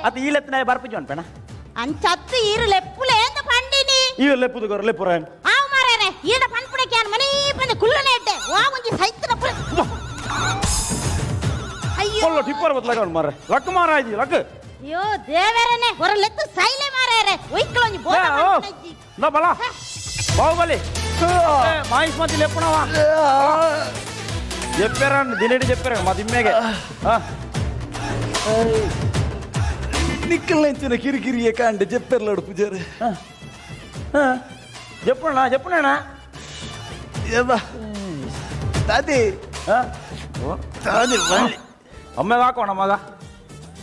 ಅತ್ತ ಈ ಲೆತ್ತನಾಯ ಬರ್ಪಿಜು ಅನ್ಪೇಣ. ಅಂಚತ್ತು ಈರು ಲೆಪ್ಪುಲೆ ಅಂತ ಪಂಡಿನಿ. ಈ ಲೆಪ್ಪುದು ಗೊರ ಲೆಪ್ಪುರ. ಆವು ಮಾರೇರೆ, ಈಡ ಪನ್ಪುಡಕ್ಕೆ ಯಾನ್ ಮನೆ ಬಂದ ಕುಲ್ಲನೆ ಇಡ್ಡೆ ವಾ ಒಂಜಿ ಸೈತನ ಪುರ. ಅಯ್ಯೋ. ಪೊಲ್ಲ ಟಿಪ್ಪರ್ ಬತ್ತಲಾಗ ಮಾರ್ರೆ, ಲಕ್ ಮಾರಾಯ್ದಿ ಲಕ್. ಅಯ್ಯೋ ದೇವರನೆ, ಹೊರ ಲೆತ್ತು ಸೈಲೆ ಮಾರೇರೆ, ಒಯ್ಕಲೊಂಜಿ ಬೋಧ ಪನ್ಪುನಜ್ಜಿ. ನಾ ಬಲ ಬಾಹುಬಲಿ ಮಾಹಿಷ್ಮತಿ ಲೆಪ್ಪಣವ చెప్పారా దినేటి చెప్పారు మా దిమ్మేగే. నిక్కలంచిన కిరికిరి కాండి చెప్పారు పూజారి. చెప్పున్నా చెప్పున్నానా? ఏబా తాతి తాది. అమ్మే దాకోಣ మగ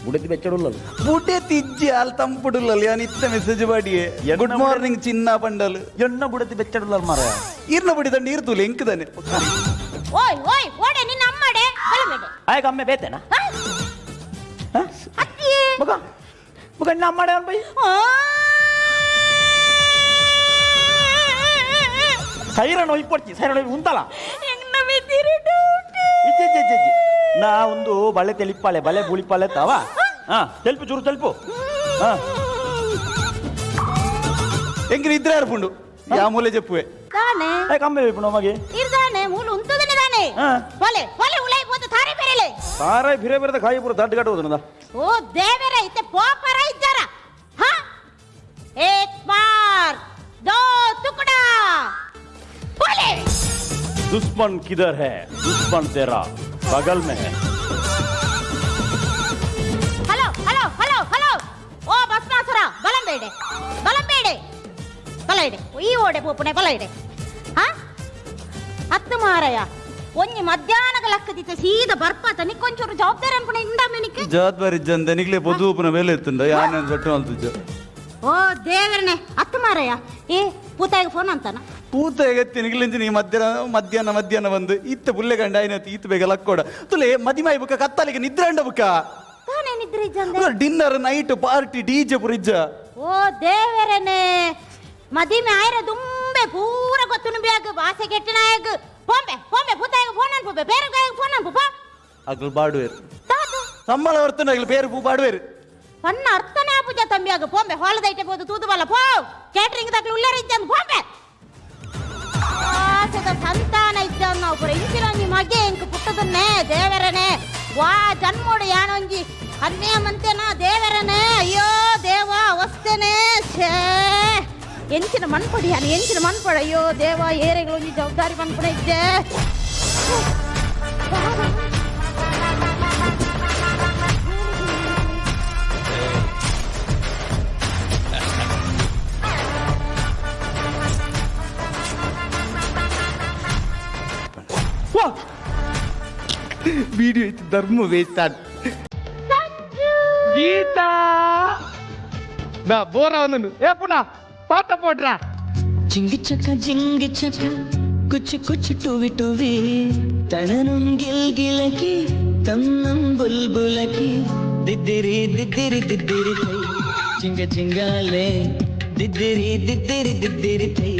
బుడెత్తి ಬೆಚ್ಚಡುಲ್ಲದು. బుటే తిజ్జి ఆల్ తంపుడుల్లలి అని ఇత్త మెసేజ్ పాడియే. గుడ్ మార్నింగ్ చిన్న పండలు. ಎಣ್ಣ ಬುಡತಿ ಬೆಚ್ಚಡುಲ್ಲಲ್ ಮಾರ. ಈರ್ನ ಬುಡಿ ದಂಡ ಈರ್ತುಲೆ ಎಂಕದಾನೆ. ಓಯ್ ಓಯ್, ಓಡೆ ನಿನ್ನ ಅಮ್ಮಡೆ ಬಲಬೇಡೆ. ಆಯ್ಕ ಅಮ್ಮೆ ಬೇತೇನಾ? ಅತ್ತಿಯೇ. ಮಗ ಮಗ ನಿನ್ನ ಅಮ್ಮಡೆ ಬೈ. Siren ಒಯ್ಪೊಡ್ಚಿ, siren ಒಯ್ ಉಂತಲ. ಇಜ್ಜಿ ಇಜ್ಜಿ ಇಜ್ಜಿ ಇಜ್ಜಿ. ನಾ ಒಂದು ಬಳೆ ತೆಲಿಪಾಳೆ ಬಲೆ ಬುಳಿಪಾಳೆ ತಾವ. ಹಾ, ತೆಲ್ಪು, ಚೂರು ತೆಲ್ಪು. ಹಾ. ಎಂಕ್ರ ಇದ್ರೆ ಅರ್ಪುಂಡು ಯಾ ಮೂಲೆ చెప్పుವೆ. ತಾನೆ. ಆಯ್ಕ ಅಮ್ಮೆ ಬೇಪುಣ ಮಗೆ. ಇರ್ದಾನೆ ಮೂಲು ಉಂತದನೆ ತಾನೆ. ಹಾ. ಒಲೆ ಒಲೆ ಉಲೈ ಪೋತು ತಾರೆ ಬೆರೆಲೆ. ತಾರೈ ಬಿರೆ ಬಿರೆದ ಕಾಯಿ ಪೂರ ದಡ್ಡ ಕಟ್ಟುವುದು. ಓ ದೇವರೇ, ಇತ್ತೆ ಪೋಪರ ಇದ್ದಾರ. ಹಾ, ಏಕ್ ಮಾರ್ ದೋ ತುಕಡಾ बोले. दुश्मन किधर है? दुश्मन तेरा बगल में है. ಹಲೋ ಹಲೋ ಹಲೋ ಹಲೋ, ಓ ಬಸ್ಮಾಸುರ, ಬಲಂಬೇಡೆ ಬಲಂಬೇಡೆ ಬಲ ಇಡೆ, ಈ ಓಡೆ ಪೋಪುಣೆ ಬಲ ಇಡೆ. ಹಾ, ಅತ್ತು ಮಾರಯ, ಒಂಜಿ ಮಧ್ಯಾಹ್ನದ ಲಕ್ಕದಿತ್ತ ಸೀದ ಬರ್ಪಾತ ನಿಕ್ಕೊಂಚೂರು ಜವಾಬ್ದಾರಿ ಅನ್ಪುಣೆ ಇಂದ ಮೆನಿಕ್. ಜವಾಬ್ದಾರಿ ಜಂದ ನಿಗ್ಲೆ ಪೊದು ಉಪ್ಪುನ ಮೇಲೆ ಎತ್ತುಂಡ ಯಾನ ಸೊಟ್ಟು ಅಲ್ತುಜ್ಜ. ಓ ದೇವರನೆ, ಅತ್ತು ಮಾರಯ, ಏ ಪೂತಾಯಿಗೆ ಫೋನ್ ಅಂತಾನ. ಪೂತ ಎಗತ್ತಿ ನಿಗ್ಲಿಂಚಿ ನೀ ಮಧ್ಯಾಹ್ನ ಮಧ್ಯಾಹ್ನ ಮಧ್ಯಾಹ್ನ ಬಂದು ಇತ್ತ ಪುಲ್ಲೆ ಗಂಡ ಆಯ್ನತ್ತು ಈತ ಬೇಗ ಲಕ್ಕೋಡ ತುಲೆ ಮದಿಮಾಯಿ ಬುಕ್ಕ ಕತ್ತಲಿಗೆ ನಿದ್ರೆ ಅಂಡ ಬುಕ್ಕ. ತಾನೇನಿದ್ರಿ ಜಂದೆ? ಡಿನ್ನರ್ ನೈಟ್ ಪಾರ್ಟಿ ಡಿಜೆ ಪುರಿಜ್ಜ. ಓ ದೇವರನೆ, ಮದಿಮೆ ಆಯ್ರ ದುಂಬೆ ಪೂರ ಗೊತ್ತುನು ಬ್ಯಾಗ್ ಬಾಸೆ ಕೆಟ್ಟಿನಾಯಗ್ ಪೋಂಬೆ ಪೋಂಬೆ, ಪೂತಾಯಿಗೆ ಫೋನ್ ಅನ್ಪುಬೆ, ಬೇರೆ ಫೋನ್ ಅನ್ಪು ಪೋ. ಅಗ್ಲು ಬಾಡುವೇರು. ತಾದು. ಸಂಬಳ ವರ್ತನೆ ಅಗ್ಲು ಪೇರು ಪೂ ಬಾಡುವೇರು. ಪನ್ನ ಅರ್ಥನೇ ಆಪುಜ ತಂಬಿಯಾಗ, ಪೋಂಬೆ ಹೊಲದೈಟೆ ಬೋದು ತೂದು ಬಲ್ಲ ಪೋ, ಕ್ಯಾಟ್ರಿಂಗ್ ತಗ್ಲು ಉಳ್ಳಾರ ಇದ್ದಂದು ಪೋಂಬೆ. ಆಸೆದ ಸಂತಾನ ಇದ್ದಂದು ನಾವು ಪೂರ ಇಂಚಿನೊಂಜಿ ಮಗೆ ಇಂಕ್ ಪುಟ್ಟದನ್ನೇ ದೇವರನೆ, ವಾ ಜನ್ಮೋಡು ಯಾನೊಂಜಿ ಅನ್ಯ ಮಂತೇನಾ ದೇವರನೆ. ಅಯ್ಯೋ ದೇವ ಅವಸ್ಥೆನೇ ಛೇ, ಎಂಚಿನ ಮನ್ಪಡಿ ಯಾನು ಎಂಚಿನ ಮನ್ಪಡ. ಅಯ್ಯೋ ದೇವ, ಏರೆಗಳೊಂಜಿ ಜವಾಬ್ದಾರಿ ಮನ್ಪಡ ಇದ್ದೆ. వీడియో ఇచ్చి ధర్మ వేస్తాను. గీతా నా బోరా ఉంది. ఏ పునా పాట పోట్రా. జింగి చక జింగి చక కుచ్ కుచ్ టువి టువి తననుం గిల్ గిలకి తన్నం బుల్బులకి దిద్దిరి దిద్దిరి దిద్దిరి తై జింగ జింగాలే దిద్దిరి దిద్దిరి దిద్దిరి తై.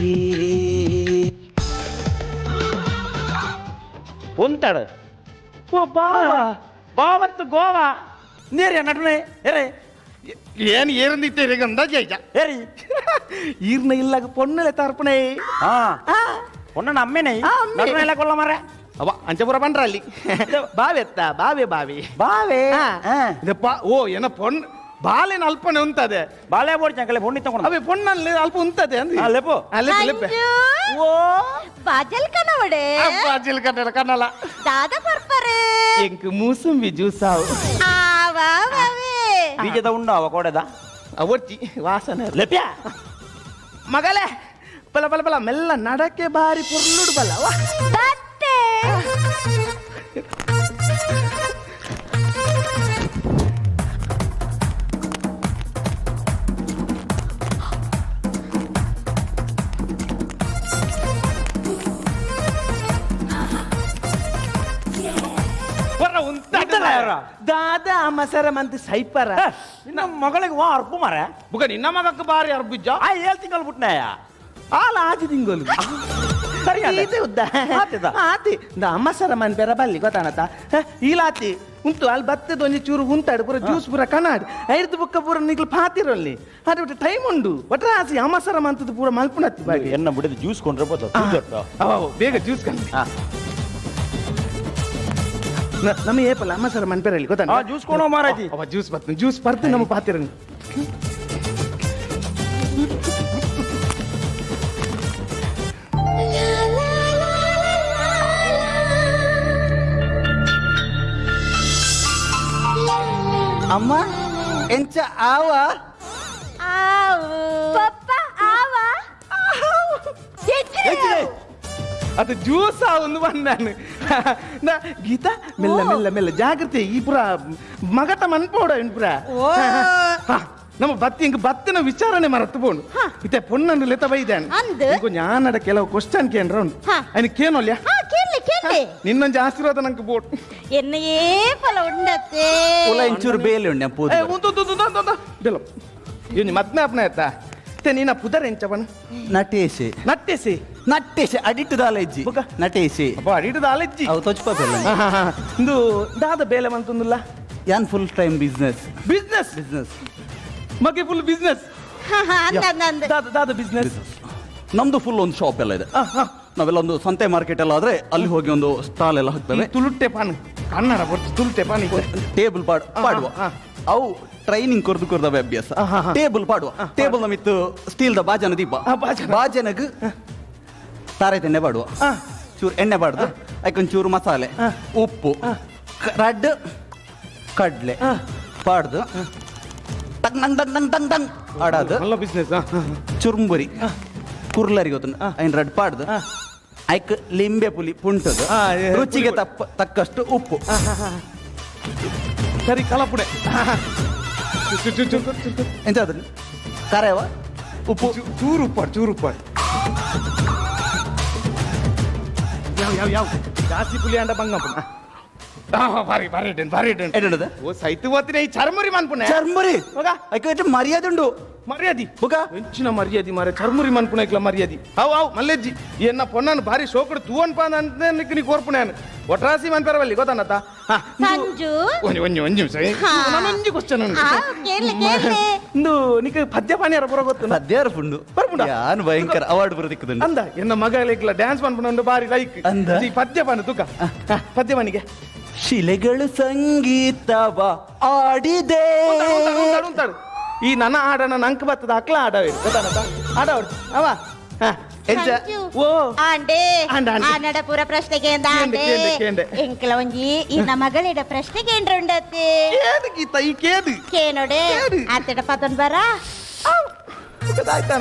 ఉంటాడు ఓ బావా బావత్తు గోవా నేరే నటునే ఎరే. ಏನ್ ಏರಂದಿತ್ತೆ ಅಂದಾಜ. ఏరి? ಈರ್ನ ಇಲ್ಲಾಗ ಪೊಣ್ಣಲೆ ತರ್ಪಣೆ. ఆ పొన్న అమ్మేనే. నటునే ఎలా కొల్ల మరే. ಅವ ಅಂಚಪುರ ಪಂಡ್ರ ಅಲ್ಲಿ ಬಾವೆ ಎತ್ತ ಬಾವೆ ಬಾವಿ. బావే. ಇದಪ್ಪ ಓ ಏನ ಪೊಣ್ ಬಾಲೆನ ಅಲ್ಪನೆ ಉಂತದೆ. బాలే పోడి చంకలే పొన్ని తొంగ. ಅವೇ ಪೊಣ್ಣಲ್ಲಿ ಅಲ್ಪ ಉಂತದೆ ಅಂದ್ರೆ. లేపు. ಲೆಪ್ಪೆ ಲೆಪ್ಪೆ. ಸಂಜು. ఓ. ಬಾಜಲ್ ಕನವಡೆ. ಅಪ್ಪ ಕನ್ನಡ ಕನ್ನಡ. ದಾದ ಪರ್ಪರೆ. ಎಂಕ್ ಮೂಸಂಬಿ ಜ್ಯೂಸ್ ಆವು. ಆವಾ ಬಾವೆ. బీజేత ఉండవు కోడేదా. ಅವರ್ಚಿ ವಾಸನೆ. లేప్యా. ಮಗಲೇ ಬಲ ಬಲ ಬಲ ಮೆಲ್ಲ ನಡಕೆ ಬಾರಿ ಪುರ್ಲುಡು ಬಲ ವಾ. ಬತ್ತೆ. ಹೊರ ಉಂತ. ಉಂತಲ್ಲ ಯಾರ? ದಾದಾ ಮಸರ ಮಂತ್ ಸೈಪರ. నిన్న మగళకి వా అర్పు మరే. ಬುಗ ನಿನ್ನ ಮಗಕ್ಕೆ ಬಾರಿ ಅರ್ಬುಜ್ಜ. ఆ ఏಳು ತಿಂಗಳು ಬಿಟ್ನಾಯ. ಆಲ ಆಜಿ ತಿಂಗಳು. ಸರಿ ಆತ. ಈತೆ ಉದ್ದ. ಆತಿದ? ಆತಿ ಅಮ್ಮಸರ ಮನ್ ಪೆರ ಬಲ್ಲಿ ಗೊತ್ತಾನತ ಈಲಾತಿ ಉಂಟು. ಅಲ್ಲಿ ಬತ್ತದ ಒಂಜಿ ಚೂರು ಉಂತಾಡು, ಪೂರ ಜ್ಯೂಸ್ ಪೂರ ಕನಾಡ್ ಐರ್ದು ಬುಕ್ಕ ಪೂರ ನಿಗ್ಲು ಪಾತಿರಲ್ಲಿ. ಅದು ಬಿಟ್ಟು ಟೈಮ್ ಉಂಡು. ಒಟ್ರಾಸಿ ಅಮಸರ ಮಂತದ್ದು ಪೂರ ಮಲ್ಪುನತ್ತಿ ಬಾಗಿ. ಎನ್ನ ಬಿಡಿದ ಜ್ಯೂಸ್ ಕೊಂಡ್ರೆ ಬೋತ. ಅವ ಬೇಗ ಜ್ಯೂಸ್ ಕಂಡು ನಮ್ಮ ಏಪಲ್ಲ ಅಮ್ಮಸರ ಮನ್ಪೆರಲ್ಲಿ ಗೊತ್ತಾ? ಜ್ಯೂಸ್ ಕೊಡೋ ಮಾರಾಜಿ. ಅವ ಜ್ಯೂಸ್ ಬರ್ತದೆ, ಜ್ಯೂಸ್ ಬರ್ತು ನಮ್ಮ ಪಾತಿರಂಗ್. ಅಮ್ಮ, ಎಂಚ ಆವ? ಆವು. ಪಪ್ಪ, ಆವ. ಅದು ಜ್ಯೂಸ್ ಒಂದು ಬಂದಾನು. ನಾ ಗೀತಾ, ಮೆಲ್ಲ ಮೆಲ್ಲ ಮೆಲ್ಲ, ಜಾಗ್ರತೆ. ಈ ಪುರ ಮಗಟ ಮನ್ಪೋಡ ಪುರ. ಓ. ನಮ್ಮ ಬತ್ತಿ ಹಿಂಗ್ ಬತ್ತಿನ ವಿಚಾರಣೆ ಮರತ್ತು ಪೋಣು. ಇತ್ತೆ ಪೊಣ್ಣನ್ನು ಲೆತ ಬೈದಾನೆ. ಅಂದ್? ಜ್ಞಾನದ ಕೆಲವು ಕ್ವಶನ್ ಕೇಂದ್ರ ಉಂಟು. ಅವನು ಕೇನೋಲ್ಯ? ಹಾ, ಕೇಳಿ ಕೇಳಿ. ನಿನ್ನೊಂದು ಆಶೀರ್ವಾದ ನಂಗೆ ಬೋಟ್. ಎನ್ನಯೇ ಫಲ ಉಂಡತ್ತೆ. ಉಲ ಇಂಚೂರು ಬೇಲೆ ಉಂಡೆ ಪೂದು. ಏ, ಉಂತು ಉಂತು ಉಂತು ಉಂತು ಬೆಲೊ ಇವ್ನಿ ಮದ್ಮೆ ಅಪ್ನ ಆಯ್ತಾ? ಮತ್ತೆ ನೀನ ಪುದರ್ ಎಂಚವನ? ನಟೇಶೆ. ನಟ್ಟೆಸಿ? ನಟ್ಟೇಶೆ, ಅಡಿಟ್ಟು ದಾಲೆಜ್ಜಿ. ಬುಕ್ಕ? ನಟೇಶೆ. ಅಪ್ಪ, ಅಡಿಟದ ಅಲೆಜ್ಜಿ. ಅವು ತೊಚ್ಪ ಬೆಲ್ಲ. ಇಂದು ದಾದ ಬೇಲೆ ಮಂತುಂದುಲ್ಲ? ಯಾನ್ full time business. Business? Business. ಮಗೆ ಫುಲ್ ಬಿಸ್ನೆಸ್. ಅಂದ ಅಂದ ಅಂದ. ದಾದ ದಾದ ಬಿಸ್ನೆಸ್? ನಮ್ದು ಫುಲ್ ಒಂದು ಶಾಪ್ ಎಲ್ಲ ಇದೆ. ನಾವೆಲ್ಲ ಒಂದು ಸಂತೆ ಮಾರ್ಕೆಟ್ ಎಲ್ಲ ಆದ್ರೆ ಅಲ್ಲಿ ಹೋಗಿ ಒಂದು ಸ್ಟಾಲ್ ಎಲ್ಲ ಹಾಕ್ತೇವೆ. ತುಳುಟ್ಟೆ ಪಾನ್, ಕನ್ನಡ ಬರ್ತು, ತುಳುಟ್ಟೆ ಪಾನ್ ಈಗ. ಟೇಬಲ್ ಪಾಡ್ ಪಾಡುವ. ಹಾ. ಅವು ಟ್ರೈನಿಂಗ್ ಕೊರ್ದು ಕೊರ್ದವೆ ಅಭ್ಯಾಸ. ಹಾ, ಹಾ. ಟೇಬಲ್ ಪಾಡುವ, ಟೇಬಲ್ ನಮಿತ್ತು ಸ್ಟೀಲ್ the ಬಾಜನ ದೀಪ. ಬಾಜನ. ಬಾಜನಗ್ ತಾರೆ ತೆಣ್ಣೆ ಪಾಡುವ. ಚೂರು ಎಣ್ಣೆ ಬಾಡ್ದು ಚೂರು ಮಸಾಲೆ, ಉಪ್ಪು, ರಡ್ಡ್ ಕಡ್ಲೆ ಪಾಡ್ದು ಟಂಗ್ ಟಂಗ್ ಟಂಗ್ ಟಂಗ್ ಟಂಗ್ ಟಂಗ್ ಆಡೋದು. നല്ല ಬಿಸ್ನೆಸ್. ಚುರುಂಬುರಿ ಕುರ್ಲರಿ ಗೊತ್ತು, ಐನ್ ರಡ್ಡ್ ಪಾಡ್ದು ಐಕ್ ಲಿಂಬೆ ಪುಲಿ ಪುಂಟದು. ರುಚಿಗೆ ಪುಲಿ. ತಕ್ಕಷ್ಟು ಉಪ್ಪು. ಸರಿ, ಕಲಪುಡೆ. ಎಂತ ಅದು ಕರೆವ ಉಪ್ಪು. ಚೂರು ಉಪ್ಪಾಡು, ಚೂರು ಉಪ್ಪಾಡು. ಯಾವ ಯಾವ ಯಾವ ಜಾಸ್ತಿ ಪುಲಿ ಅಂಡ ಬಂಗಪ್ಪನ. ಬಾರಿ ಬಾರಿ ಇಡ್ಡೇನು, ಬಾರಿ ಇಡ್ಡೇನು. ಎಡುದು. ಓ ಸೈತು ಓತಿನ ಈ ಚರ್ಮುರಿ ಮನ್ಪುನೆ. ಚರ್ಮುರಿ. ಹೋಗ. ಐಕ್ ಹೆಚ್ಚು ಮರ್ಯಾದೆ ಉಂಡು. ಮರ್ಯಾದಿ. ಬುಕ? ಎಂಚಿನ ಮರ್ಯಾದಿ ಮಾರೆ, ಚರ್ಮುರಿ ಮನ್ಪುನ ಇಕ್ಲ ಮರ್ಯಾದಿ. ಅವು ಅವು ಮಲ್ಲೆಜ್ಜಿ ಎನ್ನ ಪೊನ್ನನು ಭಾರಿ ಶೋಕಡು ತೂವನ್ ಪಾನ್ ಅಂತ ನೀ ಕೋರ್ಪುಣೆ. ಒಟ್ರಾಸಿ ಮನ್ಪೆರವಲ್ಲಿ ಗೊತ್ತಾನತ್ತ. ಸಂಜು. ಒಂಜಿ ಒಂಜಿ ಒಂಜಿ ನಿಮಿಷ. ನಾನೊಂಜಿ ಕ್ವಶನ್ ಉಂಟು. ಕೇಳಿ ಕೇಳಿ. ಇಂದು ನಿಕ್ ಪದ್ಯ ಪಾನಿಯರ ಪೂರ ಗೊತ್ತು? ಪದ್ಯಾರ ಪುಂಡು. ಬರ್ಪುಂಡ? ಯಾನ್ ಭಯಂಕರ ಅವಾರ್ಡ್ ಬರೋದಿಕ್ಕದುಂಡು. ಅಂದ, ಎನ್ನ ಮಗ ಇಕ್ಲ ಡ್ಯಾನ್ಸ್ ಪನ್ಪುನ ಬಾರಿ ಲೈಕ್. ಅಂದ? ಈ ಪದ್ಯ ಪಾನು ತುಕ ಪದ್ಯ ಪಾನಿಗೆ. ಶಿಲೆಗಳು ಸಂಗೀತವ ಆಡಿದೆ. ಉಂತಾಡು, ಉಂತಾಡು, ಉಂತಾಡು, ಉಂತಾಡು. ಈ ನನ್ನ ಆಡನ ನಂಕ್ ಬತ್ತದ, ಅಕ್ಲ ಆಡವೆ ಗೊತ್ತಾನತ್ತ. ಆಡವಡ್ ಅವ. ಎಂಚ? ಸಂಜು. ಓ. ಆಂಡೆ. ಆಂಡೆ, ಆಂಡೆ. ಆನಡ ಪೂರ ಪ್ರಶ್ನೆಗೆ ಅಂದ. ಕೇಂಡೆ, ಆಂಡೆ. ಕೇಂಡೆ, ಕೇಂಡೆ. ಎಂಕಲ ಒಂಜಿ ಇನ್ನ ಮಗಳಿಡ ಪ್ರಶ್ನೆಗೆ ಏನ್ರ ಉಂಡತ್ತೆ. ಕೇದು ಗೀತ, ಈ ಕೇದು. ಕೇನೋಡೆ. ಕೇಡು. ಆತಡ ಪತನ್ ಬರ. ಆಯ್ತಾ?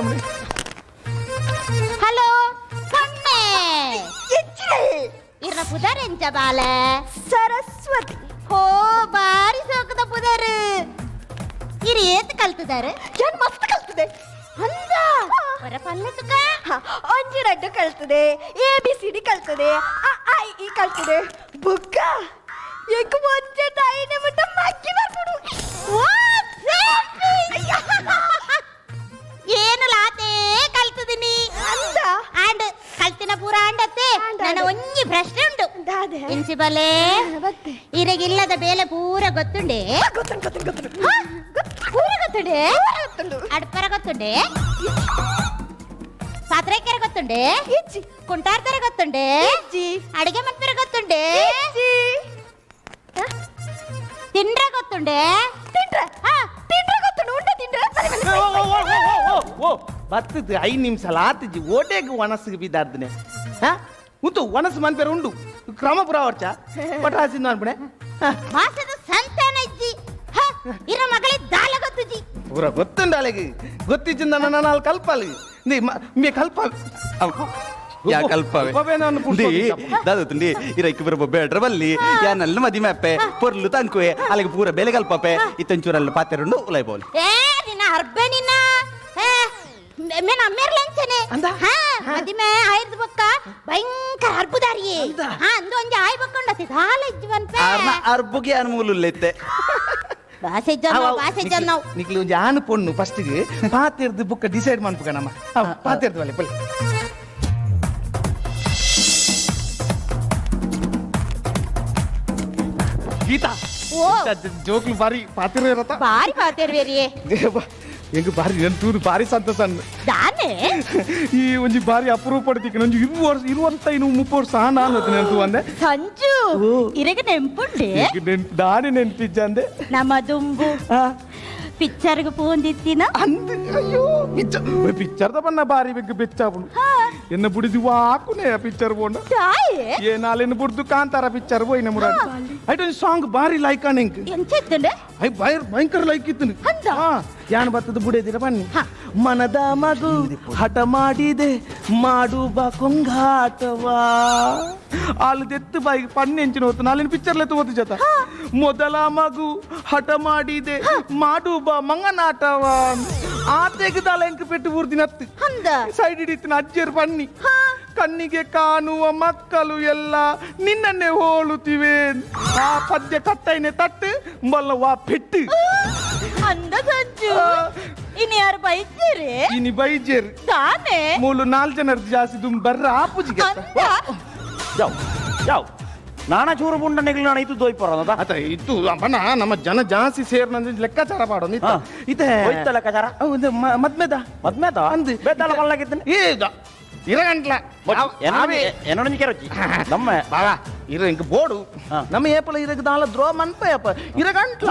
ಹಲೋ ಪೊಣ್ಣೆ, ಇರ್ನ ಪುದರ್ ಎಂಚ ಬಾಲೆ? ಸರಸ್ವತಿ. ಹೋ, ಬಾರಿ ಸೋಕದ ಪುದರ್. ಇರ್ ಏತ್ ಕಲ್ತದಾರೆ? ಏನ್ ಮಸ್ತ್ ಕಲ್ತದೆ. ಅಂದ, ಹೊರ ಪಲ್ಲೆ ತುಕ. ಒಂಜಿ ರಡ್ಡು ಕಲ್ತದೆ, A B C D ಕಲ್ತದೆ, ಅ ಆ ಇ ಈ ಕಲ್ತದೆ. ಬುಕ್ಕ ಎಂಕ್ ಒಂಜೆ ತಾಯಿನೆ ಮುಟ್ಟ ಮಕ್ಕಿ ಬರ್ಪುಡು. ವಾ, ಸೇಮ್. ಏನು ಲಾತೆ ಕಲ್ತದಿನಿ. ಅಂದ? ಆಂಡ್, ಕಲ್ತಿನ ಪೂರ ಆಂಡತ್ತೆ. ಆಂಡ್, ನನ್ನ ಆಂಡ್. ಒಂಜಿ ಪ್ರಶ್ನೆ ಉಂಟು. ದಾದೆ? ಪ್ರಿನ್ಸಿಪಲೇ. ಬತ್ತೆ. ಇರಗಿಲ್ಲದ ಬೇಲೆ ಪೂರ ಗೊತ್ತುಂಡೆ? ಗೊತ್ತುಂಟು, ಗೊತ್ತುಂಟು, ಗೊತ್ತುಂಟು. ಹ? ಪೂರ ಗೊತ್ತುಂಡೆ? ಗೊತ್ತುಂಟು. ಅಡ್ಪರ ಗೊತ್ತುಂಡೆ? ಪಾತ್ರೆಕೆರೆ ಗೊತ್ತುಂಡೆ? ಇಜ್ಜಿ. ಕುಂಟಾರ್ತರ ಗೊತ್ತುಂಡೆ? ಇಜ್ಜಿ. ಅಡಿಗೆ ಮನ್ಪೆರ ಗೊತ್ತುಂಡೆ? ಇಜ್ಜಿ. ತಿಂಡ್ರ ಗೊತ್ತುಂಡೆ? ತಿಂಡ್ರ? ಹಾ. ತಿಂಡ್ರ ಗೊತ್ತುಂಟು, ಉಂಡೆ ತಿಂಡ್ರ. ಸರಿ, ಬನ್ನಿ, ಬನ್ನಿ, ಬನ್ನಿ. ಓ ಓ ಬತ್ತದ ಐದು ನಿಮಿಷ ಆತಿಜಿ, ಓಟೆಗ್ ಒಣಸಿಗೆ ಬಿದ್ದಾರ್ದನೆ. ಹಾ, ಉಂತು ಒಣಸು ಮನ್ಪೆರ ಉಂಡು ಕ್ರಮ ಪುರ ವರ್ಚ ಪಟಾಸಿಂದ ಅನ್ಪಣೆ. ಮಾಸದ ಸಂತಾನ ಇಜ್ಜಿ. ಹ, ಇರ ಮಗಳೇ ದಾಲ ಗೊತ್ತುಜಿ. ಪೂರ ಗೊತ್ತುಂಡು ಅಲೆಗೆ. ಗೊತ್ತಿಜ್ಜಿಂದ ನನ್ನ ನಾಲ್ ಕಲ್ಪಾಲಿ ನೀ ಮೇ ಕಲ್ಪ. ಯಾ ಕಲ್ಪವೆ. ದಾದ ತುಂಡಿ ಇರಕ್ಕೆ ಬರಬ ಬೇಡ್ರ ಬಲ್ಲಿ ಯಾನಲ್ಲ ಮದಿ ಮ್ಯಾಪೆ ಪೊರ್ಲು ತಂಕುವೆ ಅಲ್ಲಿಗೆ ಪೂರ ಬೆಲೆ ಕಲ್ಪಪೆ ಇತ್ತಂಚೂರಲ್ಲ ಪಾತೆರುಂಡು ಉಲೈ ಬೋಲ್. ಏ, ನಿನ್ನ ಹರ್ಬೆ ನಿನ್ನ. ಏ, ಮೇನ ಅಮ್ಮೇರ್ಲ ಅಂಚನೆ. ಅಂದ? ಹಾ, ಮದಿಮೆ ಆಯ್ದು ಬೊಕ್ಕ ಭಯಂಕರ ಹರ್ಬುದಾರಿ. ಹಾ, ಅಂದು ಒಂಜಿ ಆಯ್ ಬೊಕ್ಕ ಉಂಡತಿ ದಾಲ ಇಜ್ಜಿ ಪನ್ಪೆ. ಆರ್ನ ಅರ್ಬುಗೆ ಅನ್ಮೂಲುಲ್ಲೆತ್ತೆ. ಬಾಸೆ ಜನ ಬಾಸೆ ಜನ. ನಿಕ್ಲು ಒಂಜಿ ಆನು ಪೊಣ್ಣು ಫಸ್ಟ್ಗೆ ಪಾತಿರ್ದು ಬುಕ್ಕ ಡಿಸೈಡ್ ಮನ್ಪುಗ ನಮ್ಮ ಪಾತಿರ್ದು ಬಲೆ ಬಲೆ. ಗೀತಾ. ಓ. ಜೋಕ್ಲು ಬಾರಿ ಪಾತಿರ ಇರತ್ತ. ಬಾರಿ ಪಾತಿರ್ವೇರಿಯೇ. ಎಂಗ್ ಬಾರಿ ನನ್ ತೂದು ಬಾರಿ ಸಂತೋಷ ಅಂದ್. ದಾನೆ? ಈ ಒಂಜಿ ಬಾರಿ ಅಪರೂಪ ಪಡ್ತಿಕ್ ಒಂಜಿ 20 ವರ್ಷ ಇರುವಂತ ಇನ್ನು 30 ವರ್ಷ ನಾನು ನೆನಪು ಅಂದೆ. ಸಂಜು. ಓ. ಇರಗ ನೆಂಪುಂಡೆ? ಎಂಕ್ ದಾನೆ ನೆನ್ಪಿಜ್ಜ ಅಂದೆ. ನಮ್ಮ ದುಂಬು ಪಿಕ್ಚರ್ಗ್ ಪೂಂದಿತ್ತಿನ. ಅಂದ್ ಅಯ್ಯೋ ಪಿಕ್ಚರ್ ಪಿಕ್ಚರ್ the ಬಣ್ಣ ಬಾರಿ ಬೆಗ್ಗ ಬೆಚ್ಚಾಪುಂಡು. ಎನ್ನ ಬುಡಿದು ವಾಕುನೆ ಪಿಕ್ಚರ್ ಪೋಂಡ. ತಾಯೇ. ಏ ನಾಲೆನ್ ಬುಡ್ದು ಕಾಂತಾರ ಪಿಕ್ಚರ್ ಪೋಯಿನ ಮುರಾಡಿ. ಐಟ್ ಒಂಜಿ ಸಾಂಗ್ ಬಾರಿ ಲೈಕ್ ಆಣೆಂಕ್. ಎಂಚೆತ್ತುಂಡೆ? I ಬೈರ್ ಭಯಂಕರ ಲೈಕ್ ಇತ್ತು. ಅಂದ? ಯಾನ್ ಬತ್ತದ ಬುಡೇದಿರ ಬನ್ನಿ. ಮನದ ಮಗು ಹಠ ಮಾಡಿದೆ ಮಾಡುವ ಕೊಂಗಾಟವಾ ಆಲು ದೆತ್ತು ಬಾಯಿಗೆ ಪಣ್ಣೆಂಚಿನ ಹೊತ್ತು ನಾಲಿನ ಪಿಕ್ಚರ್ ಲೆತ್ತು ಓದು ಜೊತ. ಮೊದಲ ಮಗು ಹಠ ಮಾಡಿದೆ ಮಾಡುವ ಮಂಗನಾಟವ ಆ ತೆಗೆದಾಲ ಎಂಕ್ ಪೆಟ್ಟು ಊರ್ದಿನತ್ತು. ಅಂದ? ಸೈಡ್ ಹಿಡಿತಿನ ಅಜ್ಜಿಯರು ಬನ್ನಿ. ಕಣ್ಣಿಗೆ ಕಾಣುವ ಮಕ್ಕಳು ಎಲ್ಲ ನಿನ್ನನ್ನೇ ಹೋಲುತ್ತಿವೆ. ಆ ಪದ್ಯ ಕಟ್ಟೈನೆ ತಟ್ಟು ಬಲ್ಲ ವಾ ಪೆಟ್ಟು. ಅಂದ ಸಂಜು, ಇನ್ ಯಾರು ಬೈತೀರಿ? ಇನಿ ಬೈಜೇರ್. ತಾನೆ. ಮೂಲು ನಾಲ್ ಜನರ್ದು ಜಾಸ್ತಿ ದುಮ್ ಬರ್ರ ಆಪುಜಿಗೆ. ಅಂದ? ಯಾವ್ ಯಾವ್ ನಾನಾ ಚೂರು ಪುಂಡ ನೆಗ್ಲು ನಾನು ಇತ್ತು ದೋಯ್ಪರ. ಅತ ಇತ್ತು ಬಣ್ಣ ನಮ್ಮ ಜನ ಜಾಸ್ತಿ ಸೇರ್ ನಂದು ಲೆಕ್ಕಾಚಾರ ಪಾಡೋದು ಇತ್ತ. ಇತ್ತೆ ಹೋಯ್ತ ಲೆಕ್ಕಾಚಾರ? ಹೌದು, ಮದ್ಮೆದ. ಮದ್ಮೆದ? ಅಂದು. ಬೇತಾಳ ಮಲ್ಲಾಗಿದ್ದೇನೆ. ಏ ಇರಗಂಟ್ಲ. എന്നോട് കേറച്ചി ನಮ್ಮ ಬಾವಾ ಇರ ಇಂಕ ಬೋಡು. ನಮ್ಮ ಏಪಲ ಇರಗ ದಾಲ ದ್ರೋ ಮನ್ಪಯಪ್ಪ ಇರಗಂಟ್ಲ.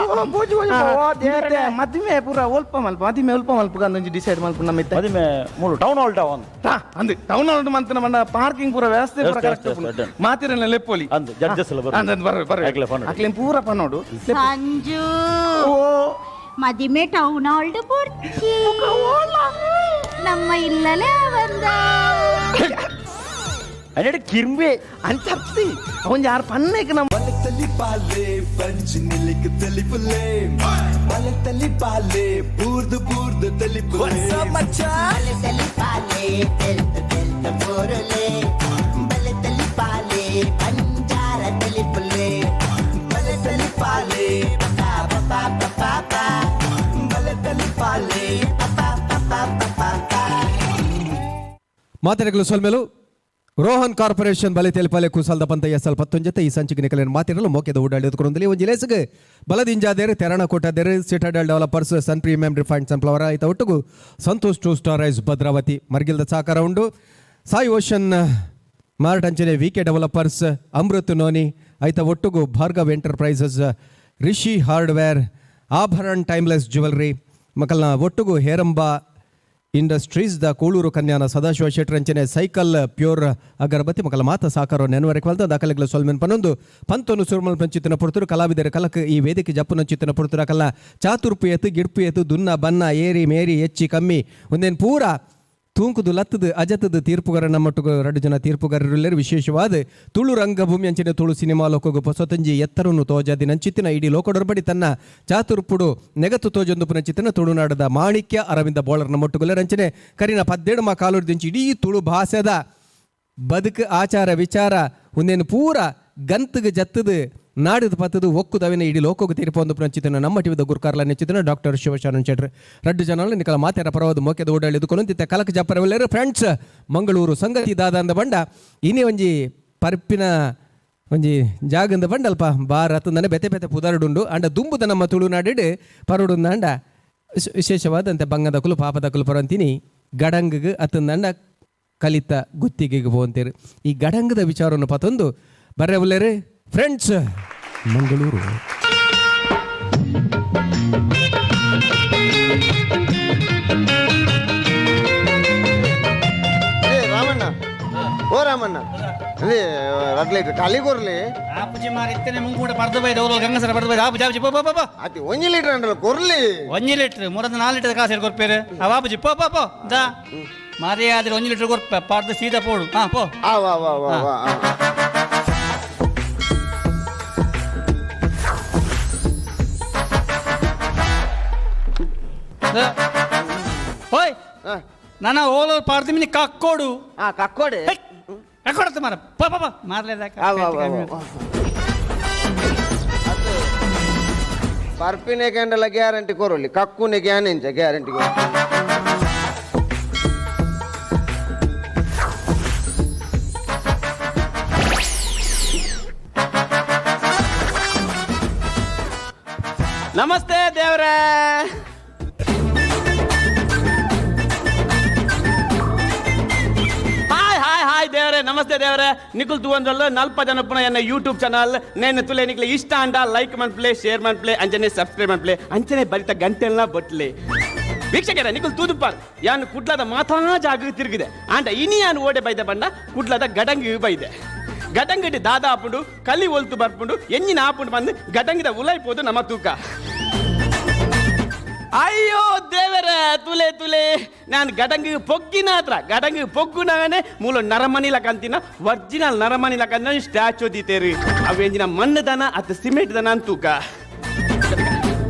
ಮದ್ಮೆ ಪೂರ ಒಲ್ಪ ಮಲ್ಪ ಮದಿಮೆ ಒಲ್ಪ ಮಲ್ಪ ಅಂದೊಂಜಿ ಡಿಸೈಡ್ ಮಲ್ಪ ನಮ್ಮ ಇತ್ತೆ. ಮದಿಮೆ ಮೂಲು town hall town. ಅಂದು ಟೌನ್ ಹಾಲ್ ಮಂತನ ಮಣ್ಣ ಪಾರ್ಕಿಂಗ್ ಪೂರ ವ್ಯವಸ್ಥೆ ಪೂರ ವ್ಯವಸ್ಥೆ, ಕರೆಕ್ಟ್. ವ್ಯವಸ್ಥೆ, ಮಾತಿರಲ್ಲ ಲೆಪ್ಪೊಲಿ. ಅಂದು ಜಡ್ಜಸ್ ಎಲ್ಲ ಬರು. ಅಂದ್ ಬರ ಬರ. ಅಕ್ಲೆ ಪನ್ನೊಡು. ಅಕ್ಲೆ ಪೂರ ಪನ್ನೋಡು. ಸಂಜು, ಮದಿಮೆ ಟೌನ್ ಹಾಲ್ಡ್ ಪೊರ್ಚಿ, ನಮ್ಮ ಇಲ್ಲಲೇ ಬಂದ. അതിന്റെ കിർമ്പേ. ಅಂಚತ್ತಿ ಅವನ್ ಯಾರು ಪನ್ನೇಕ್ ನಮ್ಮ ಬಲತಲಿ ಪಂಚ್ ನಿಲಿಕ್ ತಲಿಪುಲೆ ಬಲತಲಿ ಪಾಲೆ ಬೂರ್ದು ಬೂರ್ದು ತಲಿಪುಲೆ ಬಲತಲಿ ಪಾಲೆ ತೆಲ್ತ ತೆಲ್ತ ಬೋರಲೆ ಬಲತಲಿ ಪಾಲೆ ಬಂಜಾರ ತಲಿಪುಲೆ ಬಲತಲಿ ಪಾಲೆ ಪಾ ಪಾ ಪಾ ಪಾ ಪಾ ಬಲತಲಿ ಪಾಲೆ ಪಾ ಪಾ ಪಾ ಪಾ ಪಾ. ಮಾತನಾಡಲು ಸೊಲ್ಮೆಲು ರೋಹನ್ ಕಾರ್ಪೊರೇಷನ್ ಬಲೆ ತೆಲಪಾಲೆ ಕುಸಲ್ದ ಪಂತ ಎಸ್ ಎಲ್ ಪತ್ತೊಂಜತೆ ಈ ಸಂಚಿಕೆ ನಿಕಲಿನ ಮಾತಿರಲು ಮೋಕೆದ ಓಡಾಡಿ ಎದುಕೊಂದಲ್ಲಿ ಒಂಜಿ ಲೇಸುಗೆ ಬಲದಿಂಜಾದೇರು ತೆರಣ ಕೋಟಾದೇರು Citadel developers Sun premium refined sunflower ಆಯ್ತ ಒಟ್ಟುಗು Santosh two star rice Bhadravati ಮರ್ಗಿಲ್ದ ಸಾಕಾರ ಉಂಡು. ಸಾಯಿ ಓಷನ್ ಮಾರ್ಟ್ ಅಂಚನೆ V K developers Amrit noni ಆಯ್ತ ಒಟ್ಟುಗು Bhargav enterprises Rishi hardware Abharan timeless jewellery ಮಕ್ಕಳನ್ನ ಒಟ್ಟುಗು Heramba industries the Koluru Kanyana Sadashiva ಶೆಟ್ಟರಂಚನೆ ಸೈಕಲ್ ಪ್ಯೂರ್ ಅಗರಬತ್ತಿ ಮಕ್ಕಳ ಮಾತ ಸಾಕಾರ ನೆನವರೆಗೆ ವಲ್ದ ದಾಖಲೆಗಳ ಸೊಲ್ಮೆನ್ ಪನ್ನೊಂದು ಪಂತೊನು ಸುರ್ಮಲ್ ಪಂಚಿತನ ಪುರ್ತರು ಕಲಾವಿದರ ಕಲಕ್ ಈ ವೇದಿಕೆ ಜಪ್ಪುನ ಚಿತ್ತನ ಪುರ್ತುರ ಕಲ್ಲ ಚಾತುರ್ಪು ಎತ್ತು ಗಿಡ್ಪು ಎತ್ತು ದುನ್ನ ಬನ್ನ ಏರಿ ಮೇರಿ ಹೆಚ್ಚಿ ಕಮ್ಮಿ ಒಂದೇನು ಪೂರ ತೂಂಕುದು ಲತ್ತದು ಅಜತದು ತೀರ್ಪುಗಾರ ನಮ್ಮೊಟ್ಟಿಗೆ ಎರಡು ಜನ ತೀರ್ಪುಗಾರರುಲ್ಲೇರು. ವಿಶೇಷವಾದ ತುಳು ರಂಗಭೂಮಿ ಅಂಚಿನ ತುಳು ಸಿನಿಮಾ ಲೋಕಗು ಪೊಸತಂಜಿ ಎತ್ತರನ್ನು ತೋಜಾದಿ ನಂಚಿತ್ತಿನ ಇಡೀ ಲೋಕಡೊರ್ಬಡಿ ತನ್ನ ಚಾತುರ್ಪುಡು ನೆಗತು ತೋಜೊಂದು ಪುನಚಿತ್ತಿನ ತುಳುನಾಡದ ಮಾಣಿಕ್ಯ ಅರವಿಂದ ಬೋಳರ್ ನಮ್ಮೊಟ್ಟುಗುಲ್ಲೇರು. ಅಂಚನೆ ಕರಿನ ಪದ್ದೇಡು ಮಾ ಕಾಲೂರು ದಿಂಚಿ ಇಡೀ ತುಳು ಭಾಷೆದ ಬದುಕು ಆಚಾರ ವಿಚಾರ ಒಂದೇನು ಪೂರ ಗಂತಗೆ ಜತ್ತದು ನಾಡಿದ ಪತ್ತದು ಒಕ್ಕುದವಿನ ಇಡೀ ಲೋಕಕ್ಕೆ ತೀರ್ಪು ಪುನಚಿತನ ನಮ್ಮ ಟಿವಿದ ಗುರುಕಾರ್ಲ ನೆಚ್ಚಿತನ ಡಾಕ್ಟರ್ ಶಿವಶರಣ ಶೆಟ್ರ್ ರಡ್ಡು ಜನ ನಿಕಲ ಮಾತೆರ ಪರವಾದ ಮೋಕೆದ ಓಡಾಳಿದು ಕೊನಂತಿತ್ತ ಕಲಕ ಜಪ್ಪರವೆಲ್ಲರು. ಫ್ರೆಂಡ್ಸ್, ಮಂಗಳೂರು ಸಂಗತಿ ದಾದ ಅಂದ ಬಂಡ ಇನಿ ಒಂಜಿ ಪರ್ಪಿನ ಒಂಜಿ ಜಾಗಂದ ಬಂಡ ಅಲ್ಪ ಭಾರತ ಅಂದನೆ ಬೆತೆ ಬೆತೆ ಪುದರುಡುಂಡು. ಅಂಡ ದುಂಬುದ ನಮ್ಮ ತುಳುನಾಡಿಡ್ ಪರುಡುಂದ ಅಂಡ ವಿಶೇಷವಾದಂತೆ ಬಂಗದ ಕುಲು ಪಾಪದ ಕುಲು ಪರಂತೀನಿ ಗಡಂಗಗ್ ಅತ್ತಂದಂಡ ಕಲಿತ ಗುತ್ತಿಗೆಗೆ ಪೋಂತೇರು. ಈ ಗಡಂಗದ ವಿಚಾರವನ್ನು ಪತೊಂದು ಬರ್ರೆ ಉಲ್ಲೇರು. ಫ್ರೆಂಡ್ಸ್, ಮಂಗಳೂರು. ಏ ರಾಮಣ್ಣ, ಓ ರಾಮಣ್ಣ, ಅಲ್ಲಿ ರಡ್ ಲೀಟ್ರ್ ಖಾಲಿ ಕೊರ್ಲಿ. ಆಪುಜಿ ಮಾರಿ ಇತ್ತನೆ ಮುಂಗೂಡ ಪರ್ದು ಬೈದ ಅವ್ರು ಗಂಗಸರ ಪರ್ದು ಬೈದ ಆಪುಜಿ ಆಪುಜಿ ಪೋ ಪೋ ಪೋ ಪೋ. ಅತಿ ಒಂಜಿ ಲೀಟರ್ ಅಂಡಲ್ಲ ಕೊರ್ಲಿ. ಒಂಜಿ ಲೀಟ್ರ್ ಮೂರದ 4 ಲೀಟರ್ ಕಾಸು ಕೊರ್ಪೇರು ಅವ ಆಪುಜಿ ಪೋ ಪೋ ಪೋ ದಾ ಮಾರಿ ಆದ್ರೆ 1 ಲೀಟರ್ ಕೊರ್ಪ ಪರ್ದು ಸೀದಾ ಪೋಡು ಹಾ ಪೋ. ಆ ವಾ ವಾ ವಾ ವಾ ಆ. The. ಓಯ್. ಆ. ನನ್ನ ಓಲೋ ಪಾರ್ದು ಮಿನಿ ಕಕ್ಕೋಡು. ಆ ಕಕ್ಕೋಡೆ. ಹೇ, ಕಕ್ಕೋಡತ್ತ ಮಾರ ಪೋ ಪೋ ಪೋ ಮಾರ್ಲೇದಾಕ. ಆ ವಾ ವಾ ವಾ ವಾ. ಪರ್ಪಿನೆ ಕೆಂಡಲ ಗ್ಯಾರಂಟಿ ಕೊರೊಲಿ ಕಕ್ಕುನೆ ಗ್ಯಾನೆಂಚ ಗ್ಯಾರಂಟಿ ಕೊರು. ನಮಸ್ತೆ ದೇವ್ರೇ. ಹಾಯ್ ಹಾಯ್ ಹಾಯ್ ದೇವರೇ, ನಮಸ್ತೆ ದೇವರೇ. ನಿಖಿಲ್ ತೂವಂದ್ರಲ್ಲ ನಲ್ಪ ಜನಪುನ ಎನ್ನ ಯೂಟ್ಯೂಬ್ ಚಾನಲ್ ನೇನು ತುಲೆ ನಿಕ್ಲೆ ಇಷ್ಟ ಅಂಡ ಲೈಕ್ ಮನ್ಪ್ಲೆ, ಶೇರ್ ಮನ್ಪ್ಲೆ, ಅಂಚನೆ ಸಬ್ಸ್ಕ್ರೈಬ್ ಮನ್ಪ್ಲೆ, ಅಂಚನೆ ಬರಿತ ಗಂಟೆಲ್ಲ ಬಟ್ಲೆ. ವೀಕ್ಷಕರೇ, ನಿಖಿಲ್ ತೂದುಪಾರ್ ಯಾನು ಕುಡ್ಲದ ಮಾತಾ ಜಾಗ ತಿರುಗಿದೆ ಆಂಡ ಇನಿ ಯಾನು ಓಡೆ ಬೈದ ಬಂಡ ಕುಡ್ಲದ ಗಡಂಗಿ ಬೈದೆ. ಗಡಂಗಡಿ ದಾದಾ ಆಪುಂಡು ಕಲಿ ಒಲ್ತು ಬರ್ಪುಂಡು ಎಂಜಿನ ಆಪುಂಡು ಬಂದು ಗಡಂಗಿದ ಉಲೈಪೋದು ನಮ್ಮ ತೂಕ. ಅಯ್ಯೋ ದೇವರೇ, ತುಲೆ ತುಲೆ ನಾನು ಗಡಂಗಿ ಪೊಗ್ಗಿನ ಹತ್ರ ಗಡಂಗಿ ಪೊಗ್ಗುನಾಗನೆ ಮೂಲ ನರಮನಿಲ ಕಂತಿನ ಒರಿಜಿನಲ್ ನರಮನಿಲ ಕಂತಿನ ಸ್ಟ್ಯಾಚು ದೀತೇರಿ ಅವೆಂಜಿನ ಮಣ್ಣು ದನ ಅತ್ತ ಸಿಮೆಂಟ್ ದನ ಅಂತೂಕ.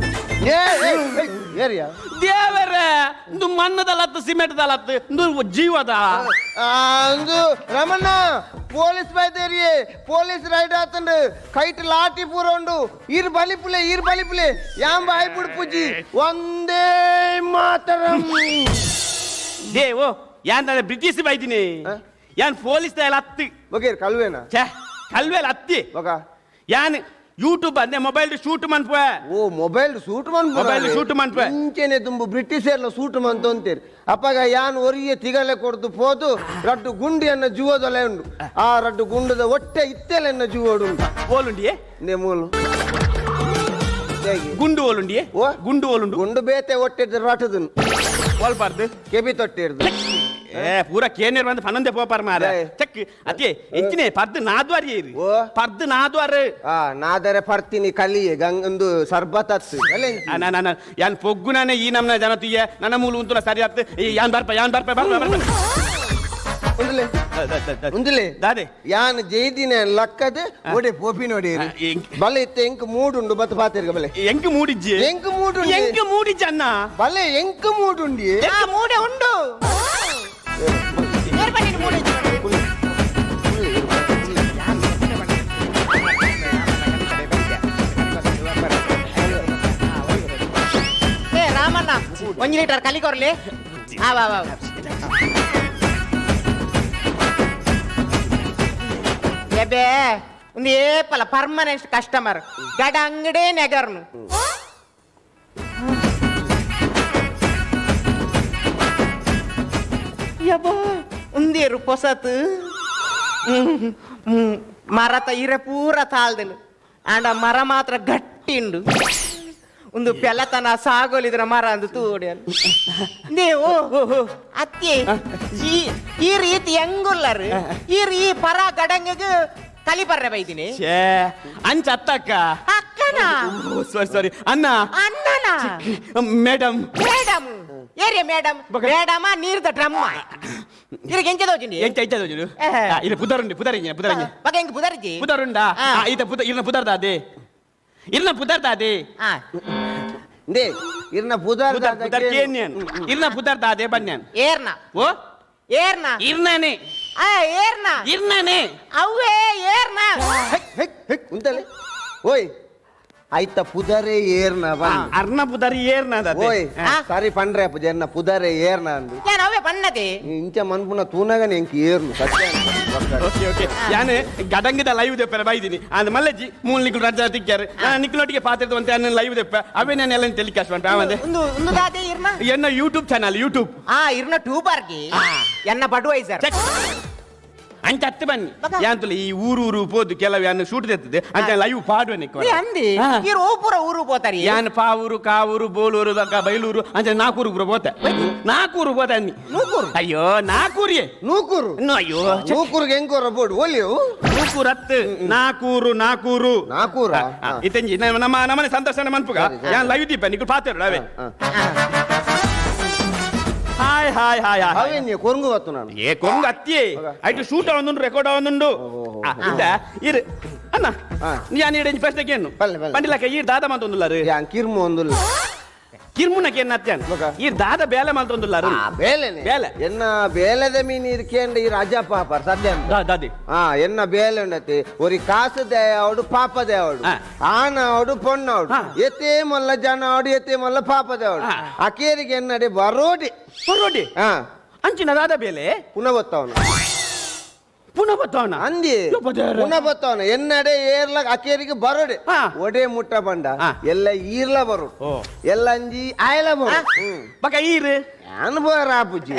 ಏರಿಯಾ ದೇವರೇ, ಇಂದು ಮಣ್ಣದಲತ್ತು ಸಿಮೆಂಟ್ ದಲತ್ತು ಇಂದು ಜೀವದ. ಅಂದು ರಮಣ್ಣ ಪೊಲೀಸ್ ಬೈದೇರಿಯೇ, ಪೊಲೀಸ್ ರೈಡ್ ಆತಂಡು ಕೈಟ್ ಲಾಠಿ ಪೂರ ಉಂಡು. ಈರ್ ಬಲಿಪುಲೆ ಈರ್ ಬಲಿಪುಲೆ ಯಾಂಬ ಐಪುಡು ಪೂಜಿ ಒಂದೇ ಮಾತರಂ. ದೇವೋ ಯಾನ್ ಬ್ರಿಟಿಷ್ ಬೈದಿನಿ, ಯಾನ್ ಪೊಲೀಸ್ ಅತ್ತಿ ಓಕೆ ಕಲ್ವೇನಾ? ಛೇ ಕಲ್ವೇಲ ಅತ್ತಿ. ಬೊಕ ಯಾನ್ ಯೂಟ್ಯೂಬ್ ಅಂದೆ ಮೊಬೈಲ್ ಶೂಟ್ ಮನ್ಪುವೆ. ಓ ಮೊಬೈಲ್ ಸೂಟ್ ಮನ್ಪು. ಮೊಬೈಲ್ ಶೂಟ್ ಮನ್ಪುವೆ. ಇಂಚೆನೆ ತುಂಬು ಬ್ರಿಟಿಷ್ ಎಲ್ಲ ಸೂಟ್ ಮಂತ ಅಂತೀರಿ. ಅಪ್ಪಾಗ ಯಾನ್ ಒರಿಯೆ ತಿಗಲೆ ಕೊಡ್ದು ಪೋದು ರಡ್ಡು ಗುಂಡಿಯನ್ನ ಜುವದೊಲೆ ಉಂಡು. ಆ ರಡ್ಡು ಗುಂಡದ ಹೊಟ್ಟೆ ಇತ್ತೆಲೆನ್ನ ಜುವೋಡು ಉಂಟು. ಓಲುಂಡಿಯೇ? ನೇ ಮೂಲು ಗುಂಡು ಓಲುಂಡಿಯೇ? ಓ ಗುಂಡು ಓಲುಂಡು. ಗುಂಡು ಬೇತೆ ಹೊಟ್ಟೆ ರಟದನು ಓಲ್ಬಾರ್ದು ಕೆಬಿ ತೊಟ್ಟಿರ್ದು. ಏ ಪೂರ ಕೇನೇರ್ ಬಂದು ಪನ್ನೊಂದೇ ಪೋಪಾರ್ ಮಾರ. ಚೆಕ್ ಅದೇ ಎಂಚಿನೆ ಪರ್ದು ನಾದ್ವಾರಿ ಏರಿ. ಓ ಪರ್ದು ನಾದ್ವಾರ್. ಆ ನಾದರೆ ಪರ್ತಿನಿ ಕಲಿಯೆ ಗಂಗ್ ಒಂದು ಸರ್ಬತ್ ಅತ್ತು. ನಾನು ಯಾನ್ ಪೊಗ್ಗುನಾನೆ ಈ ನಮ್ನ ಜನ ತುಯ್ಯ ನನ್ನ ಮೂಲ ಉಂತುನ ಸರಿ ಆತ್. ಯಾನ್ ಬರ್ಪ ಯಾನ್ ಬರ್ಪ ಬರ್ಪ ಬರ್ಪ. ಉಂದುಲೆ ಉಂದುಲೆ ದಾದೆ ಯಾನ್ ಜೈದಿನ ಲಕ್ಕದ ಒಡೆ ಪೋಪಿ ನೋಡಿ ಬಲೆ ಇತ್ತೆ ಎಂಕ್ ಮೂಡುಂಡು ಬತ್ ಪಾತಿರ್ಗ ಬಲೆ. ಎಂಕ್ ಮೂಡಿಜ್ಜಿ? ಎಂಕ್ ಮೂಡುಂಡು. ಎಂಕ್ ಮೂಡಿಜ್ಜಿ ಅಣ್ಣ? ಬಲೆ ಎಂಕ್ ಮೂಡುಂಡಿ. ಮೂಡೆ ಉಂಡು. ಏ ರಾಮಣ್ಣ ಒಂಜಿ ಲೀಟರ್ ಕಲಿ ಕೊರ್ಲಿ. ಆ ವಾ ವಾ ಎಬೆ ಒಂದು ಏಪಲ ಪರ್ಮನೆಂಟ್ ಕಸ್ಟಮರ್ ಗಡ ಅಂಗಡಿ ನೆಗರ್ನು. ಯಬ್ಬಾ ಉಂದೇರು ಪೊಸತ್ ಮರತ ಇರೆ ಪೂರ ತಾಳ್ದನು ಆಂಡ ಮರ ಮಾತ್ರ ಗಟ್ಟಿಂಡು. ಒಂದು ಪೆಲತನ ಸಾಗೋಲಿದ್ರ ಮರ ಅಂದು ತೂಡಿಯನ್ ನೀವು ಅತ್ತಿ ಈ ರೀತಿ ಹೆಂಗುಲ್ಲರು ಈ ರೀ ಪರ ಗಡಂಗಗ್ ಕಲಿ ಬರ್ರೆ ಬೈದಿನಿ. ಅಂಚ ಅತ್ತಕ್ಕ ಅಕ್ಕನ ಸಾರಿ ಸಾರಿ ಅಣ್ಣ ಅಣ್ಣನ ಮೇಡಮ್ ಮೇಡಮ್ ಏರಿ ಮೇಡಮ್ ಮೇಡಮ ನೀರ್ದ ಡ್ರಮ್ಮ ಇರಿಗೆ ಎಂಚ ದೋಜಿಂಡಿ ಎಂಚ ಎಂಚ ದೋಜಿಂಡು ಇದು ಪುದರುಂಡಿ ಪುದರಿಂಜಿ ಪುದರಿಂಜಿ ಬಗ ಎಂಕ್ ಪುದರ್ಜಿ ಪುದರುಂಡಾ ಈತ ಪುದ ಇರ್ನ ಪುದರ್ದಾದೆ ಇರ್ನ ಪುದರ್ದಾದೆ they ಇರ್ನ ಪುದರ್ ಪುದರ್ ಕೇನ್ಯನ್ ಇರ್ನ ಪುದರ್ದಾದೆ ಬನ್ಯನ್ ಏರ್ನ ಓ ಏರ್ನ ಇರ್ನಾನೆ ಆ ಏರ್ನ ಇರ್ನಾನೆ ಅವೇ ಏರ್ನ ಹೆಕ್ ಹೆಕ್ ಹೆಕ್ ಉಂತಲೆ ಓಯ್ ಆಯ್ತ ಪುದರೆ ಏರ್ನ ಅರ್ನ ಪುದರಿ ಏರ್ನ ಓಯ್ ಸರಿ ಪಂಡ್ರೆ ಅಪ್ಪ ಜರ್ನ ಪುದರೆ ಏರ್ನ ಅಂದು ಯಾನ್ ಅವೇ ಪಣ್ಣದೆ ಇಂಚ ಮನ್ಪುನ ತೂನಗನೆ ಎಂಕ್ ಏರ್ನು ಸತ್ಯ. ಓಕೆ ಓಕೆ ಯಾನ್ ಗಡಂಗದ ಲೈವ್ ದೆಪ್ಪರೆ ಬೈದಿನಿ ಅಂದ್ ಮಲ್ಲಜ್ಜಿ ಮೂಲ ನಿಕ್ಲು ರಜಾ ತಿಕ್ಕಾರು ನಾನು ನಿಕ್ಲೊಟ್ಟಿಗೆ ಪಾತ್ರದ ಅಂತ ನಾನು ಲೈವ್ ದೆಪ್ಪ ಅವೇ ನಾನು ಎಲ್ಲ ಟೆಲಿಕಾಸ್ಟ್ ಮಾಡ್ಪ ಆವಂದೆ ಒಂದು ಒಂದು ದಾದೆ ಇರ್ನ ಎನ್ನ ಯೂಟ್ಯೂಬ್ ಚಾನಲ್ ಯೂಟ್ಯೂಬ್ ಆ ಇರ್ನ ಟ್ಯೂಬರ್ಗೆ ಎನ್ನ ಬಡ್ವೈಸರ್ ಅಂಚ ಅತ್ತೆ ಬನ್ನಿ ಯಾಂತಲ ಈ ಊರು ಊರು ಪೋದು ಕೆಲವು ಯಾನ್ ಶೂಟ್ ತೆತ್ತದೆ ಅಂಚ ಲೈವ್ ಪಾಡುವೆ ಅಂದಿ ಇರು ಪೂರ ಊರು ಪೋತಾರಿ ಯಾನ್ ಪಾವೂರು ಕಾವೂರು ಬೋಲೂರು ದಕ್ಕ ಬೈಲೂರು ಅಂಚ ನಾಕೂರು ಪೂರ ಪೋತೆ ನಾಕೂರು ಪೋತೆ ಅನ್ನಿ ನೂಕೂರು ಅಯ್ಯೋ ನಾಕೂರಿಯೇ ನೂಕೂರು ಅಯ್ಯೋ ನೂಕೂರಿಗೆ ಹೆಂಗೋರ ಬೋರ್ಡ್ ಒಲಿಯು ನೂಕೂರು ಹತ್ತು ನಾಕೂರು ನಾಕೂರು ನಾಕೂರ ಇತ್ತೆಂಜಿ ನಮ್ಮ ನಮ್ಮನೆ ಸಂದರ್ಶನ ಮನ್ಪುಗ ಯಾನ್ ಲೈವ್ ದೀಪ ನಿಕ್ಲು ಪಾತೇರು ಅವೇ ಹಾಯ್ ಹಾಯ್ ಹಾಯ್ ಹಾಯ್ ಅವೇನಿ ಕೊರಂಗು ಬತ್ತು ನಾನು ಏ ಕೊಂಗು ಅತ್ತಿಯೇ ಐಟು ಶೂಟ್ ಆವೊಂದುಂಡು ರೆಕಾರ್ಡ್ ಆವೊಂದುಂಡು ಇದ್ದ ಇರು ಅಣ್ಣ ಯಾನ್ ಇಡೆ ಪ್ರಶ್ನೆ ಕೇನು ಪಂಡಿಲಕ್ಕ ಈ ದಾದ ಮಾತೊಂದುಲ್ಲಾರು ಯಾನ್ ಕಿರ್ಮು ಒಂದುಲ್ಲ ಕಿರ್ಮುನಕ್ಕೆ ಏನ್ ಈ ದಾದ ಬೇಲೆ ಮಾಲ್ತೊಂದುಲ್ಲ ಬೇಲೆನೆ ಬೇಲೆ ಎನ್ನ ಬೇಲೆದ ಮೀನ್ ಇರ್ಕೇಂಡ ಈ ರಾಜ ಪಾಪ ಸತ್ಯ ದಾದಿ ಆ ಎನ್ನ ಬೇಲೆ ಉಂಡತಿ ಒರಿ ಕಾಸು ದೇವಡು ಪಾಪ ದೇವಡು ಆನವಡು ಪೊಣ್ಣವಡು ಎತ್ತೇ ಮೊಲ್ಲ ಜನವಡು ಎತ್ತೇ ಮೊಲ್ಲ ಪಾಪ ದೇವಡು ಅಕೇರಿಗೆ ಎನ್ನಡೆ ಬರೋಡಿ ಬರೋಡಿ ಹಾ ಅಂಚಿನ ದಾದ ಬೇಲೆ ಪುನಃ ಬತ್ತವನು ಪುನಃ ಬತ್ತವನ ಅಂದಿ ಪುನಃ ಬತ್ತವನ ಎನ್ನಡೆ ಏರ್ಲ ಅಕೇರಿಗೆ ಬರೋಡಿ ಒಡೆ ಮುಟ್ಟ ಬಂಡ ಎಲ್ಲ ಈರ್ಲ ಬರೋಡು ಎಲ್ಲ ಅಂಜಿ ಆಯಲ ಬರೋ ಬಕ ಈರು ಅನುಭವ ರಾಪುಜಿ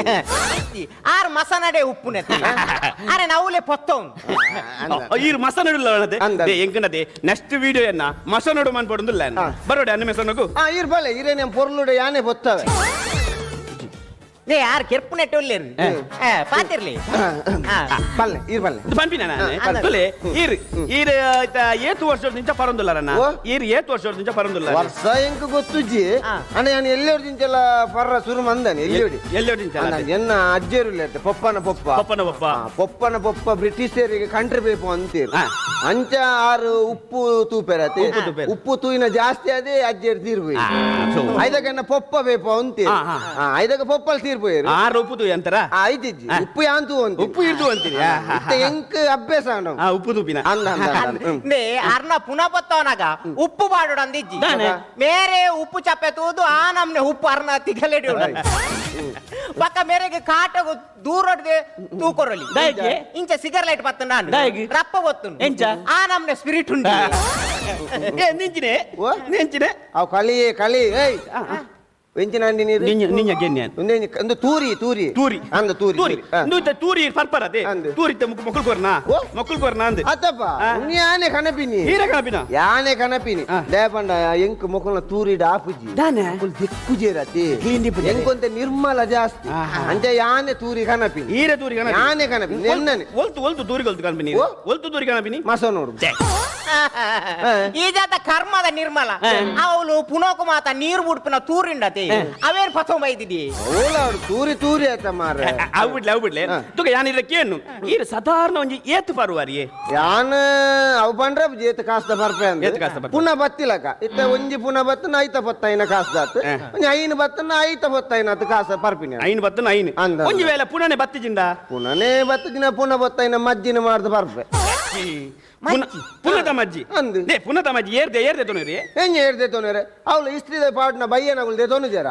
ಆರ್ ಮಸನಡೆ ಉಪ್ಪುನೆ ಅರೆ ನವುಲೆ ಪೊತ್ತವನು ಈರು ಮಸನಡು ಎಂಕನದೆ ನೆಕ್ಸ್ಟ್ ವಿಡಿಯೋ ಎನ್ನ ಮಸನಡು ಮನ್ಪೊಡುಂದಿಲ್ಲ ಬರೋಡೆ ಅನ್ನ ಮೆಸನಗು ಈರ್ ಬಲೆ ಈರೇ ಪೊರ್ಲುಡೆ ಯಾನೆ ಬೊತ್ತವೆ ಏ ಯಾರು ಕೆರ್ಪು ನೆಟ್ಟೊಲ್ಲೇರು ಪಾತಿರ್ಲಿ ಪಲ್ಲೆ ಈರ್ ಪಲ್ಲೆ ಪಂಪಿನ ನಾನು ಈರ್ ಈರ್ ಏತು ವರ್ಷ ನಿಂಚ ಪರಂದುಲ್ಲಾರಣ್ಣ ಈರ್ ಏತು ವರ್ಷ ನಿಂಚ ಪರಂದುಲ್ಲ ವರ್ಷ ಎಂಕ್ ಗೊತ್ತುಜಿ ಅಣ್ಣ ನಾನು ಎಲ್ಲೋಡಿ ನಿಂಚೆಲ್ಲ ಪರ್ರ ಸುರು ಮಂದನೆ ಎಲ್ಲೋಡಿ ಎಲ್ಲೋಡಿ ನಿಂಚಲ್ಲ ಎನ್ನ ಅಜ್ಜೇರುಲ್ಲ ಪೊಪ್ಪನ ಪೊಪ್ಪ ಪೊಪ್ಪನ ಪೊಪ್ಪ ಪೊಪ್ಪನ ಪೊಪ್ಪ ಬ್ರಿಟಿಷರಿಗೆ ಕಂಟ್ರಿ ಬೇಕು ಅಂತೀರು ಅಂಚ ಆರು ಉಪ್ಪು ತೂಪೆರತೆ ಉಪ್ಪು ತೂಯಿನ ಜಾಸ್ತಿ ಅದೇ ಅಜ್ಜೇರು ತೀರ್ಪು ಐದಕ್ಕೆ ಪೊಪ್ಪ ಬೇಕು ಅಂತೀರು ಐದಕ್ಕೆ ಪೊಪ್ಪಲ್ ತೀರ್ಪು ಆರು ಉಪ್ಪು ತೂ ಅಂತಾರ ಐತಿಜ್ಜಿ ಉಪ್ಪು ಯಾಂತು ಅಂತ ಉಪ್ಪು ಇರ್ದು ಅಂತೀರಿ ಎಂಕ್ ಅಭ್ಯಾಸ ಉಪ್ಪು ತೂಪಿನ ಅಂದ ಅರ್ನ ಪುನಃ ಬತ್ತವನಾಗ ಉಪ್ಪು ಬಾಡೋಡು ಅಂದಿಜ್ಜಿ ಮೇರೆ ಉಪ್ಪು ಚಪ್ಪೆ ತೂದು ಆ ನಮ್ನೆ ಉಪ್ಪು ಅರ್ನ ತಿಗಲೆಡಿ ಪಕ್ಕ ಮೇರೆಗೆ ಕಾಟಗು ದೂರೊಡ್ದೆ ತೂಕೊರಲಿ ಇಂಚ ಸಿಗರ್ ಲೈಟ್ ಬತ್ತ ನಾನು ರಪ್ಪ ಗೊತ್ತು ಎಂಚ ಆ ನಮ್ನೆ ಸ್ಪಿರಿಟ್ ಉಂಟು ನೆಂಚಿನೆ ನೆಂಚಿನೆ ಅವು ಕಳಿ ಕಳಿ ಏಯ್ ಎಂಚಿನ ನೀರು ತೂರಿ ತೂರಿ ತೂರಿ ಅಂದ ತೂರಿ ತೂರಿ ತೂರಿ ಪರ್ಪರತೆ ತೂರಿ ಮೊಕ್ಕಳು ಕೊರ್ನಾ ಮೊಕ್ಕಳು ಕೊರ್ನಾ ಅಂದ ಅತ್ತಪ್ಪ ಯಾನೆ ಕಣಪಿನಿ ಹೀರ ಕಣಪಿನ ಯಾನೆ ಕಣಪಿನಿ ದೇಪಂಡ ಎಂಕ್ ಮೊಕ್ಕಲ್ನ ತೂರಿ ಡಾಪುಜಿ ಮೊಕ್ಕಳು ದಿಕ್ಕುಜೇರತಿ ಎಂಕೊಂತೆ ನಿರ್ಮಲ ಜಾಸ್ತಿ ಅಂಚೆ ಯಾನೆ ತೂರಿ ಕಣಪಿನಿ ಹೀರ ತೂರಿ ಕಣಪಿ ಯಾನೆ ಕಣಪಿನಿ ಎನ್ನನೆ ಒಲ್ತು ಒಲ್ತು ತೂರಿ ಕೊಲ್ತು ಕಣಪಿನಿ ಒಲ್ತು ತೂರಿ ಕಣಪಿನಿ ಮಸ ನೋಡು ಈ ಜಾತ ಕರ್ಮದ ನಿರ್ಮಲ ಅವಳು ಪುನೋಕು ಮಾತ ನೀರು ಬಿಡ್ಪಿನ ತೂರಿಂಡತಿ ಅವೇನ್ ಪತೊಂಬ ಇದ್ದಿದಿ ತೂರಿ ತೂರಿ ಆಯ್ತ ಮಾರ ಅವು ಬಿಡ್ಲೆ ಅವು ಬಿಡ್ಲೆ ತುಕ ಯಾನ್ ಇದಕ್ಕೆ ಏನು ಈ ಸಾಧಾರಣ ಒಂಜಿ ಏತು ಪರುವಾರಿಯೇ ಯಾನ್ ಅವು ಪಂಡ್ರ ಏತು ಕಾಸ್ದ ಬರ್ಪೆ ಏತು ಕಾಸ್ದ ಬರ್ಪೆ ಪುನಃ ಬತ್ತಿಲಕ ಇತ್ತ ಒಂಜಿ ಪುನಃ ಬತ್ತನ ಐತ ಬತ್ತೈನ ಕಾಸ್ದಾತ್ ಒಂಜಿ ಐನು ಬತ್ತನ ಐತ ಬತ್ತೈನ ಅತ್ ಕಾಸ ಪರ್ಪಿನ ಐನು ಬತ್ತನ ಐನು ಒಂಜಿ ವೇಳೆ ಪುನಃನೆ ಬತ್ತಿಜಿಂದ ಪುನಃನೆ ಬತ್ತಿನ ಪುನಃ ಬತ್ತೈನ ಮಜ್ಜಿನ ಮಾಡ್ದ ಬರ್ಪೆ ಪುನಃ ಮಜ್ಜಿ ಅಂದು ಪುನಃ ಮಜ್ಜಿ ಏರ್ದೆ ಏರ್ದೆ ತೊನರಿ ಏನ್ ಏರ್ದೆ ತೊನರೆ ಅವಳು ಇಸ್ತ್ರಿದ ಪಾಟ್ನ ಬಯ್ಯನಗುಳ್ದೆ ತೊನುಜರ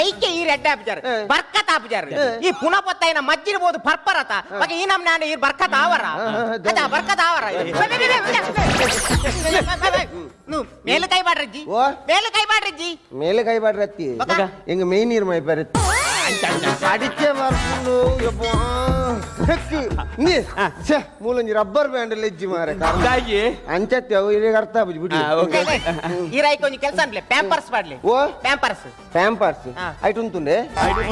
ಐಕೆ ಈ ರೆಡ್ಡ ಆಪುಜಾರ್ ಬರ್ಕತ್ ಆಪುಜಾರ್ ಈ ಪುನಃ ಪೊತ್ತೈನ ಮಜ್ಜಿರ್ಬೋದು ಪರ್ಪರತ ಬಗೆ ಈ ನಮ್ ನಾನು ಈ ಬರ್ಕತ್ ಆವರ ಅದ ಬರ್ಕತ್ ಆವರ ಮೇಲು ಕೈ ಬಾಡ್ರಜ್ಜಿ ಮೇಲು ಕೈ ಬಾಡ್ರಜ್ಜಿ ಮೇಲೆ ಕೈ ಬಾಡ್ರತ್ತಿ ಎಂಗ ಮೇಯ್ ನೀರು ಮೈ ಬರತ್ತಿ ಅಡಿಕೆ ಬರ್ಕೊಂಡು ಮೂಲಂಜಿ ರಬ್ಬರ್ ಬ್ಯಾಂಡ್ ಲೆಜ್ಜಿ ಮಾರೆ ಅಂಚತ್ತೆ ಅವು ಈಗ ಅರ್ಥ ಆಪುಜಿ ಬಿಡಿ ಈರಾಯ್ಕೆ ಒಂಜಿ ಕೆಲಸ ಅನ್ಲೆ ಪ್ಯಾಂಪರ್ಸ್ ಪಾಡ್ಲೆ ಓ ಪ್ಯಾಂಪರ್ಸ್ ಪ್ಯಾಂಪರ್ಸ್ ಐಟ್ ಉಂತುಂಡೆ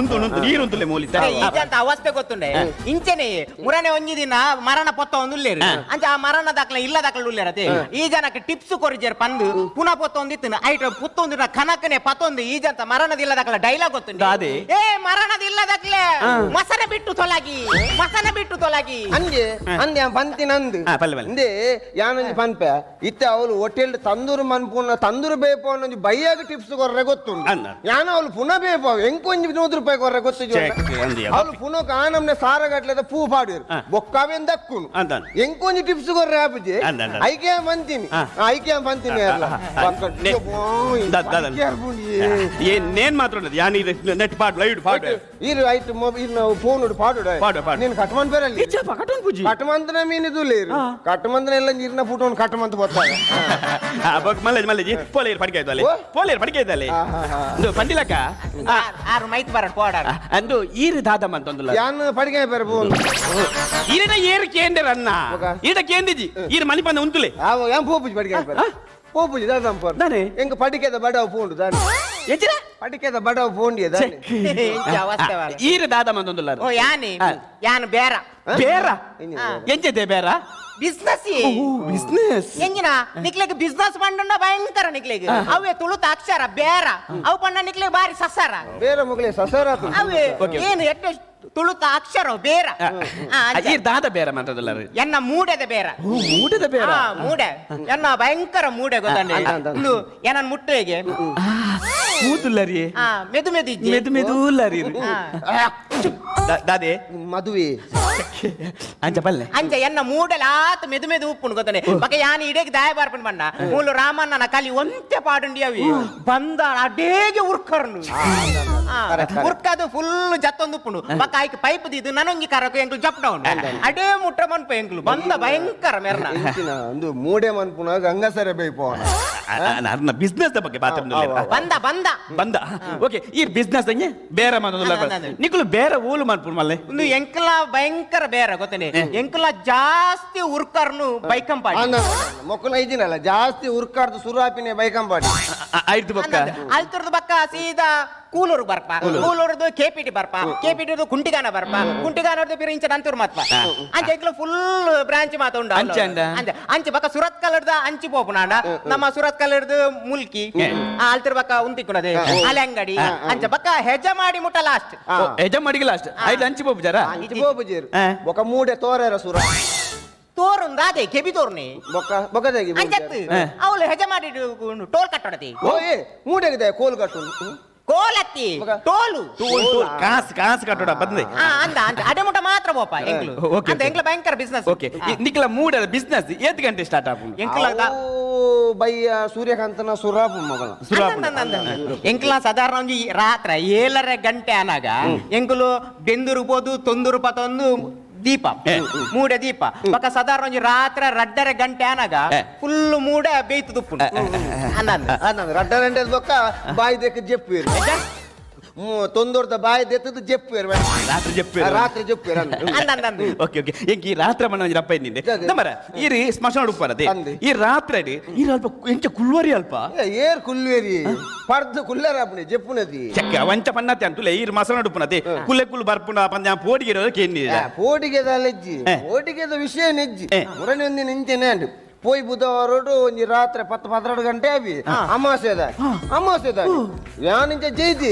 ಉಂಟು ಉಂಟು ನೀರು ಉಂಟುಲೆ ಮೂಲಿತ ಈಜಂತ ಅವಸ್ಥೆ ಗೊತ್ತುಂಡೆ ಇಂಚೆನೆ ಮುರನೆ ಒಂಜಿ ದಿನ ಮರಣ ಪೊತ್ತ ಒಂದು ಉಲ್ಲೇರು ಅಂಚ ಆ ಮರಣ ದಾಖಲೆ ಇಲ್ಲ ದಾಖಲೆ ಉಲ್ಲೇರತೆ ಈ ಜನಕ್ಕೆ ಟಿಪ್ಸ್ ಕೊರಿಜೇರ್ ಪಂದು ಪುನಃ ಪೊತ್ತ ಒಂದಿತ್ತು ಐಟ್ ಪುತ್ತೊಂದು ಕನಕನೆ ಪತ್ತೊಂದು ಈಜಂತ ಮರಣದ ಇಲ್ಲ ದಾಖಲೆ ಡೈಲಾಗ್ ಗೊತ್ತುಂಡೆ ಏ ಮರಣದ ಇಲ್ಲ ದಾಖಲೆ ಮಸನ ಬಿಟ್ಟು ತೊಲಗಿ ಮಸನ ಬಿಟ್ಟು ತೊಲಗಿ ಅಂದೆ ಅಂದೆ ಪಂತಿನಂದು ಅಂದೆ ಯಾನೊಂಜಿ ಪನ್ಪೆ ಇತ್ತೆ ಅವಳು ಹೋಟೆಲ್ ತಂದೂರು ಮನ್ಪುನ ತಂದೂರು ಬೇಪು ಅನ್ನೊಂಜಿ ಬೈಯಾಗ ಟಿಪ್ಸ್ ಕೊರ್ರೆ ಗೊತ್ತುಂಟು ಯಾನ ಅವಳು ಪುನಃ ಬೇಪು ಎಂಕೊಂಜಿ 100 ರೂಪಾಯಿ ಕೊರ್ರೆ ಗೊತ್ತು ಅವಳು ಪುನಃ ಕಾನಮ್ನೆ ಸಾರಗಟ್ಲೆದ ಪೂ ಪಾಡಿರು ಬೊಕ್ಕವೇನ್ ದಕ್ಕುನು ಎಂಕೊಂಜಿ ಟಿಪ್ಸ್ ಕೊರ್ರೆ ಆಪುಜಿ ಐಕೆ ಪಂತೀನಿ ಐಕೆ ಪಂತೀನಿ ಅಲ್ಲ ನೇನ್ ಮಾತ್ರ ಯಾನ್ ನೆಟ್ ಪಾಡ್ ಲೈಟ್ ಪಾಡ್ ಇರು ಆಯ್ತು ಮೊಬೈಲ್ ನಾವು ಫೋನ್ ಪಾಡು ಪಾಡು ಪಾಡು ನೀನು ಕಟ್ಮಂತ ಬೇರೆ ಕಟ್ಟೋನ್ ಪೂಜಿ ಕಟ್ಮಂತನ ಮೀನಿದು ಲೇರು ಕಟ್ಮಂತನ ಎಲ್ಲ ನೀರಿನ ಫೋಟೋ ಕಟ್ಮಂತ ಬರ್ತಾರೆ ಮಲ್ಲೇಜ್ ಮಲ್ಲೇಜಿ ಪೋಲೇರ್ ಪಡಿಕೆ ಆಯ್ತು ಪೋಲೇರ್ ಪಡಿಕೆ ಆಯ್ತಲ್ಲ ಒಂದು ಪಂಡಿಲಕ್ಕ ಆರು ಮೈತ್ ಬರ ಪೋಡಾರ ಅಂದು ಈರು ದಾದಮ್ಮ ಅಂತಂದುಲ್ಲ ಯಾನ್ ಪಡಿಕೆ ಬೇರೆ ಫೋನ್ ಈರಿನ ಏರು ಕೇಂದ್ರ ಅನ್ನ ಈಟ ಕೇಂದಿಜಿ ಈರು ಮನಿ ಪಂದ ಉಂತುಲೆ ಯಾನ್ ಪೋಪುಜಿ ಪಡಿಕೆ ಬೇರೆ ಪೋಪುಜಿ ದಾದಮ್ಮ ಪೋರ್ ಎಂಕ ಪಡಿಕೆದ ಬಡವ ಫೋನ್ ದಾನೆ ಎಚ್ಚಿರ ಪಡಿಕೆದ ಬಡವ ಫೋನ್ ದಾನೆ ಈರು ದಾದಮ್ಮ ಅಂತಂದುಲ್ಲ ಓ ಯಾನಿ ಯಾನ್ ಬೇರ ಬೇರ ಎಂಚತೆ ಬೇರ ಬಿಸ್ನೆಸ್ ಬಿಸ್ನೆಸ್ ಎಂಜಿನ ನಿಕ್ಲೆಗ್ ಬಿಸ್ನೆಸ್ ಪಂಡ ಭಯಂಕರ ನಿಕ್ಲೆಗ್ ಅವೇ ತುಳುತ ಅಕ್ಷರ ಬೇರ ಅವು ಪಂಡ ನಿಕ್ಲೆಗ್ ಬಾರಿ ಸಸಾರ ಬೇರೆ ಮಗಳೇ ಸಸಾರ ಅವೇ ಏನು ಎಟ್ಟು ತುಳುತ ಅಕ್ಷರ ಬೇರ. ಈ ದಾದ ಬೇರ ಮಾತಾಡಲ್ಲ. ಎನ್ನ ಮೂಡೆದ ಬೇರ. ಮೂಡೆದ ಬೇರ. ಮೂಡೆ ಎನ್ನ ಭಯಂಕರ ಮೂಡೆ ಗೊತ್ತಂಡೆ. ಏನನ್ ಮುಟ್ಟೆಗೆ ಕೂತುಲ್ಲರಿ. ಮೆದು ಮೆದು ಮೆದು ಮೆದು ಉಲ್ಲರಿ. ದಾದೆ ಮದುವೆ ಅಂಚ ಬಲ್ಲೆ ಅಂಚ ಎನ್ನ ಮೂಡಲ ಆತ ಮೆದು ಮೆದು ಉಪ್ಪುಂಡು ಗೊತ್ತಾನೆ. ಬಕ ಯಾನ್ ಇಡೇಗ್ ದಾಯ ಬಾರ್ಪುಂಡು ಬಣ್ಣ ಮೂಲು ರಾಮಣ್ಣನ ಕಲಿ ಒಂತೆ ಪಾಡುಂಡಿ ಅವಿ ಬಂದ ಅಡೇಗೆ ಉರ್ಕರ್ನು ಉರ್ಕದು ಫುಲ್ ಜತ್ತೊಂದು ಉಪ್ಪುಂಡು. ಬಕ ಆಯ್ಕೆ ಪೈಪ್ ದಿದ್ದು ನನೊಂಜಿ ಕರಕು ಎಂಕ್ಲು ಜಪ್ಡ ಉಂಡು ಅಡೇ ಮುಟ್ಟ ಮನ್ಪ ಎಂಕ್ಲು ಬಂದ ಭಯಂಕರ ಮೆರ್ನ ಒಂದು ಮೂಡೆ ಮನ್ಪುನ ಗಂಗಸರೆ ಬೇಯ್ಪೋ ಬಿಸ್ನೆಸ್ ಬಗ್ಗೆ ಬಂದ ಬಂದ ಬಂದ. ಓಕೆ ಈ ಬಿಸ್ನೆಸ್ ಹಂಗೆ ಬೇರೆ ಮಾತಾಡಲ್ಲ ನಿಕ್ಕಲು ಬೇರೆ ಊಲು ಮನ್ಪುಂಡು ಮಲ್ಲೆ. ಒಂದು ಎಂಕ್ಲ ಭಯಂಕರ ಬೇರೆ ಗೊತ್ತನೆ. ಎಂಕ್ಲ ಜಾಸ್ತಿ ಉರ್ಕರ್ನು ಬೈಕಂಪಾಡಿ ಮೊಕ್ಕಲ ಇದ್ದೀನಲ್ಲ ಜಾಸ್ತಿ ಉರ್ಕಾರ್ದು ಸುರಾಪಿನೇ ಬೈಕಂಪಾಡಿ ಆಯ್ತು ಬಕ್ಕ ಅಲ್ತುರ್ದು ಬಕ್ಕ ಸೀದಾ ಕೂಲೂರು ಬರ್ಪ, ಕೂಲೂರ್ದು ಕೆಪಿಟಿ ಬರ್ಪ, ಕೆಪಿಟಿ ಕುಂಟಿಗಾನ ಬರ್ಪ, ಕುಂಟಿಗಾನರ್ದು ಪಿರ ಇಂಚ ನಂತೂರು ಮಾತ್ಪ ಅಂಚೆ ಎಂಕ್ಲ ಫುಲ್ ಬ್ರಾಂಚ್ ಮಾತ ಉಂಡು ಅಂಚೆ ಅಂಚೆ ಬಕ್ಕ ಸುರತ್ ಕಲರ್ದ ಅಂಚಿ ಪೋಪುನಾಂಡ ನಮ್ಮ ಸುರತ್ ಕಲರ್ದು ಮುಲ್ಕಿ ಅಲ್ತಿರ್ ಬಕ್ಕ ಉಂತಿಕ್ಕುನದೆ ಅಲೆ ಅಂಗಡಿ ಅಂಚೆ ಬಕ್ಕ ಹೆಜ ಮಾಡಿ ಮುಟ್ಟ ಲಾಸ್ಟ್ ಹೆಜ ಮಾಡಿಗೆ ಲಾಸ್ಟ್ ಐದು ಅಂಚಿ ಪೋಪು ಜರ ಅಂಚಿ ಪೋಪು ಜೇರು ಬೊಕ ಮೂಡೆ ತೋರೇರ ಸುರ ತೋರುಂದ ಅದೇ ಕೆಬಿ ತೋರ್ನಿ ಬೊಕ್ಕ ಬೊಕ್ಕದಾಗಿ ಅಂಚತ್ತು ಅವಳು ಹೆಜ ಮಾಡಿ ಟೋಲ್ ಕಟ್ಟೋಡತಿ. ಓ ಏ ಮೂಡೆಗಿದೆ ಕೋಲ್ ಕಟ್ಟು ಕೋಲತ್ತಿ ಟೋಲು ಟೋಲ್ ಟೋಲ್ ಕಾಸು ಕಾಸು ಕಟ್ಟೋಡ ಬಂದೆ ಅಂದ ಅಂದ ಅಡೆ ಮುಟ್ಟ ಮಾತ್ರ ಬೋಪ ಎಂಕ್ಲು ಅಂತ ಎಂಕ್ಲ ಭಯಂಕರ ಬಿಸ್ನೆಸ್. ಓಕೆ ನಿಕ್ಲ ಮೂಡ ಬಿಸ್ನೆಸ್ ಏತ್ ಗಂಟೆ ಸ್ಟಾರ್ಟ್ ಆಪುಂಡು ಎಂಕ್ಲ ಬಯ್ಯ ಸೂರ್ಯಕಾಂತನ ಸುರಾಪು ಮಗನ ಎಂಕ್ಲ ಸಾಧಾರಣ ಒಂಜಿ ರಾತ್ರಿ 7:30 ಗಂಟೆ ಅನಾಗ ಎಂಕುಲು ಬೆಂದೂರು ಪೋದು ತೊಂದೂರು ಪತೊಂದು ದೀಪ ಮೂಡೆ ದೀಪ ಬಕ ಸಾಧಾರಣ ಒಂಜಿ ರಾತ್ರಿ 2:30 ಗಂಟೆ ಅನಾಗ ಫುಲ್ ಮೂಡೆ ಬೇಯ್ತು ತುಪ್ಪು ರಡ್ಡ ಗಂಟೆ ಬೊಕ್ಕ ಬಾಯಿ ದೇಕ ಜೆಪ್ಪು ತೊಂದೋರ್ದ ಬಾಯಿ ದೆತ್ತದು ಜೆಪ್ಪು ರಾತ್ರಿ ಜೆಪ್ಪು ರಾತ್ರಿ ಜೆಪ್ಪು. ಓಕೆ ಓಕೆ ಎಂಕಿ ಈ ರಾತ್ರಿ ಮನ ರಪ್ಪ ಇದ್ನಿಂದೆ ನಮ್ಮರ ಈ ರೀ ಸ್ಮಶಾನ ಉಪ್ಪರದೆ ಈ ರಾತ್ರಿ ಈ ಅಲ್ಪ ಎಂಚ ಕುಳ್ವರಿ ಅಲ್ಪ ಏರ್ ಕುಲ್ವೇರಿ ಪರ್ದು ಕುಲ್ಲೇರ ಜೆಪ್ಪುನದಿ ಚಕ್ಕ ವಂಚ ಪನ್ನತೆ ಅಂತುಲೆ ಈ ಮಸನ ಉಪ್ಪನತೆ ಕುಲ್ಲೆ ಕುಲ್ ಬರ್ಪುನ ಪಂದ್ಯ ಪೋಡಿಗೆ ಕೇಂದಿ ಪೋಡಿಗೆದ ಲೆಜ್ಜಿ ಪೋಡಿಗೆದ ವಿಷಯ ನೆಜ್ಜಿ ಮುರನಿ ಒಂದಿನ ಇಂಚೆನೆ ಅಂಡು ಪೋಯ್ ಬುಧವಾರ ಒಂಜಿ ರಾತ್ರಿ 10-12 ಗಂಟೆ ಅವಿ ಅಮಾಸೆದ ಅಮಾಸೆದ ಯಾನಿಂಚ ಜೈತಿ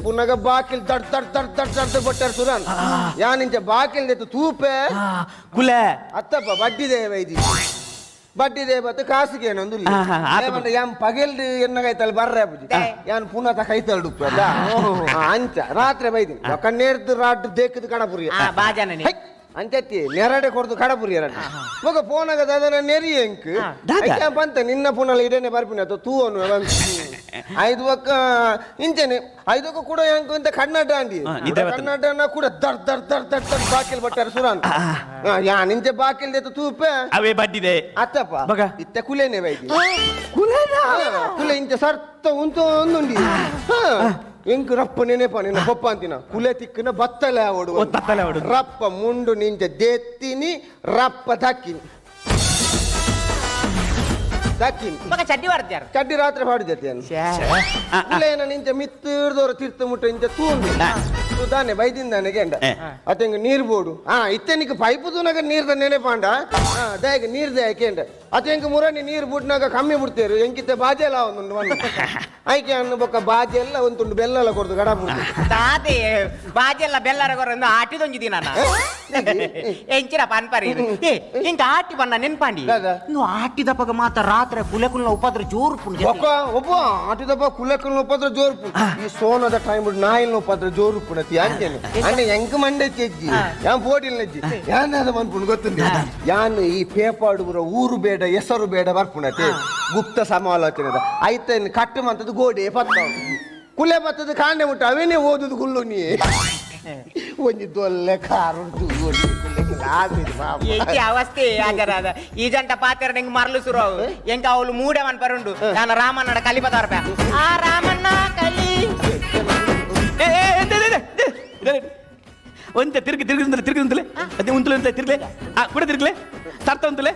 ಪುನಗ ಬಾಕಿಲ್ ದಡ್ ದಡ್ ದಡ್ ದಡ್ ದಡ್ ಬಟ್ಟಾರ ಸುರಾನ್ ಯಾನಿಂಚ ಬಾಕಿಲ್ ದೆತ್ತು ತೂಪೆ ಕುಲೆ ಅತ್ತಪ್ಪ ಬಡ್ಡಿ ದೇವ ಐದಿ ಬಡ್ಡಿ ದೇವತ್ತು ಕಾಸುಗೆ ಏನೊಂದು ಯಾನ್ ಪಗೆಲ್ ಎನ್ನಗೈತಲ್ ಬರ್ರೆ ಬುಜಿ ಯಾನ್ ಪುನಃ ಕೈತಲ್ ಡುಪ್ಪ ಅಂಚ ರಾತ್ರಿ ಬೈದಿನಿ ಕಣ್ಣೇರ್ದು ರಾಡ್ ದೇಕದ ಕಡಪುರಿ ಬಾಜಾನೆ ಅಂಚತ್ತಿ ನೆರಡೆ ಕೊಡ್ದು ಕಡಪುರಿ ಎರಡ ಮಗ ಫೋನಾಗ ದಾದನ ನೆರಿ ಎಂಕ್ ಬಂತ ನಿನ್ನ ಫೋನಲ್ಲಿ ಇಡೇನೆ ಬರ್ಪಿನ ಅಥವಾ ತೂ ಅನ್ನು ಐದು ಒಕ್ಕ ಇಂಚೆನೆ ಐದಕ್ಕ ಕೂಡ ಎಂಕ್ ಅಂತ ಕನ್ನಡ ಅಂಡಿ ಕನ್ನಡನ ಕೂಡ there there there there there ಬಾಕಿಲ್ ಬಟ್ಟಾರ ಸುರಾನ್ ಯಾನ್ ಇಂಚೆ ಬಾಕಿಲ್ ದೇತು ತೂಪೆ ಅವೇ ಬಡ್ಡಿದೆ ಅತ್ತಪ್ಪ ಇತ್ತೆ ಕುಲೇನೆ ಬೈದಿ ಕುಲೆ ಇಂಚೆ ಸರ್ತ ಉಂತು ಒಂದುಂಡಿ ಎಂಕ್ ರಪ್ಪ ನೆನೆಪ ನಿನ್ನ ಪಪ್ಪ ಅಂತಿನ ಕುಲೆ ತಿಕ್ಕನ ಬತ್ತಲೆ ಅವಡು ಬತ್ತಲೆ ಅವಡು ರಪ್ಪ ಮುಂಡು ನಿಂಚೆ ದೇತ್ತಿನಿ ರಪ್ಪ ದಕ್ಕಿನಿ ದಕ್ಕಿನಿ ಮಗ ಚಡ್ಡಿ ಬರ್ತಾರೆ ಚಡ್ಡಿ ರಾತ್ರಿ ಪಾಡಿದೆತ್ತೆ ಕುಲೇನ ನಿಂಚೆ ಮಿತ್ತಿರ್ದೋರ ತಿರ್ತ ಮುಟ್ಟ ಇಂಚೆ ತೂಂದು ತಾನೆ ಬೈದಿಂದಾನೆ ಗೆಂಡ ಅತ್ತೆಂಗ ನೀರು ಬೋಡು ಇತ್ತೆನಿಕ್ ಪೈಪು ತೂನಾಗ ನೀರ್ದ ನೆನೆಪಾಂಡ ದಯಗ ನೀರ್ ದಯ ಕೇಂಡ ಅತೆಂಕ ಮುರಣಿ ನೀರು ಬುಡ್ನಾಗ ಕಮ್ಮಿ ಬಿಡ್ತೇರು ಎಂಕಿತ್ತೆ ಬಾಜೆ ಎಲ್ಲ ಒಂದುಂಡು ಮಣ್ಣು ಐಕೆ ಅನ್ನು ಬೊಕ್ಕ ಬಾಜೆ ಎಲ್ಲ ಒಂದುಂಡು ಬೆಲ್ಲ ಕೊಡ್ದು ಗಡ ತಾತೆ ಬಾಜೆ ಎಲ್ಲ ಬೆಲ್ಲರ ಕೊರೊಂದು ಆಟಿದೊಂಜಿ ದಿನ ಎಂಚಿನ ಪನ್ಪರಿ ಇಂಕ ಆಟಿ ಬಣ್ಣ ನೆನ್ಪಾಂಡಿ ಆಟಿದಪ್ಪಗ ಮಾತ್ರ ರಾತ್ರಿ ಕುಲೆ ಕುಲ್ಲ ಉಪದ್ರ ಜೋರು ಪುಂಡು ಒಕ್ಕ ಒಬ್ಬ ಆಟಿದಪ್ಪ ಕುಲೆ ಕುಲ್ಲ ಉಪದ್ರ ಜೋರು ಪುಂಡು ಈ ಸೋನದ ಟೈಮ್ ನಾಯಿನ ಉಪದ್ರ ಜೋರು ಪುಣತಿ ಅಂತೇನೆ ಅಣ್ಣ ಎಂಕ ಮಂಡೆ ಚೆಜ್ಜಿ ಯಾನ್ ಪೋಟಿಲ್ ನೆಜ್ಜಿ ಯಾನ್ ಮನ್ಪುಂಡು ಗೊತ್ತುಂಡು ಯಾನ್ ಈ ಪೇಪಾಡು ಪೂರ ಊರು ಬೇಡ ಹೆಸರು ಬೇಡ ಬರ್ಪುಣತೆ ಗುಪ್ತ ಸಮಾಲೋಚನೆ ಐತನ್ ಕಟ್ಟು ಮಂತದ್ದು ಗೋಡೆ ಪತ್ತ ಕುಲೆ ಬತ್ತದ ಕಾಂಡೆ ಮುಟ್ಟ ಅವೇನೇ ಓದುದು ಕುಲ್ಲು ನೀ ಒಂಜಿ ದೊಲ್ಲೆ ಕಾರುಂಟು ಅವಸ್ಥೆ ಆಜರಾದ ಈ ಜಂಟ ಪಾತೆರ ನಿಂಗೆ ಮರಲು ಸುರು ಎಂಕ ಅವಳು ಮೂಡೆ ಪರುಂಡು ನಾನು ರಾಮಣ್ಣನ ಕಲಿಪದಾರ್ಪ ಆ ರಾಮಣ್ಣ ಕಲಿ ಒಂತೆ ತಿರುಗಿ ತಿರುಗಿ ತಿರುಗಿ ಉಂತಲೆ ಅದೇ ಉಂತಲೆ ಅಂತ ತಿರುಗಲೆ ಆ ಕೂಡ ತಿರುಗಲೆ ಸರ್ತ ಉಂತಲೆ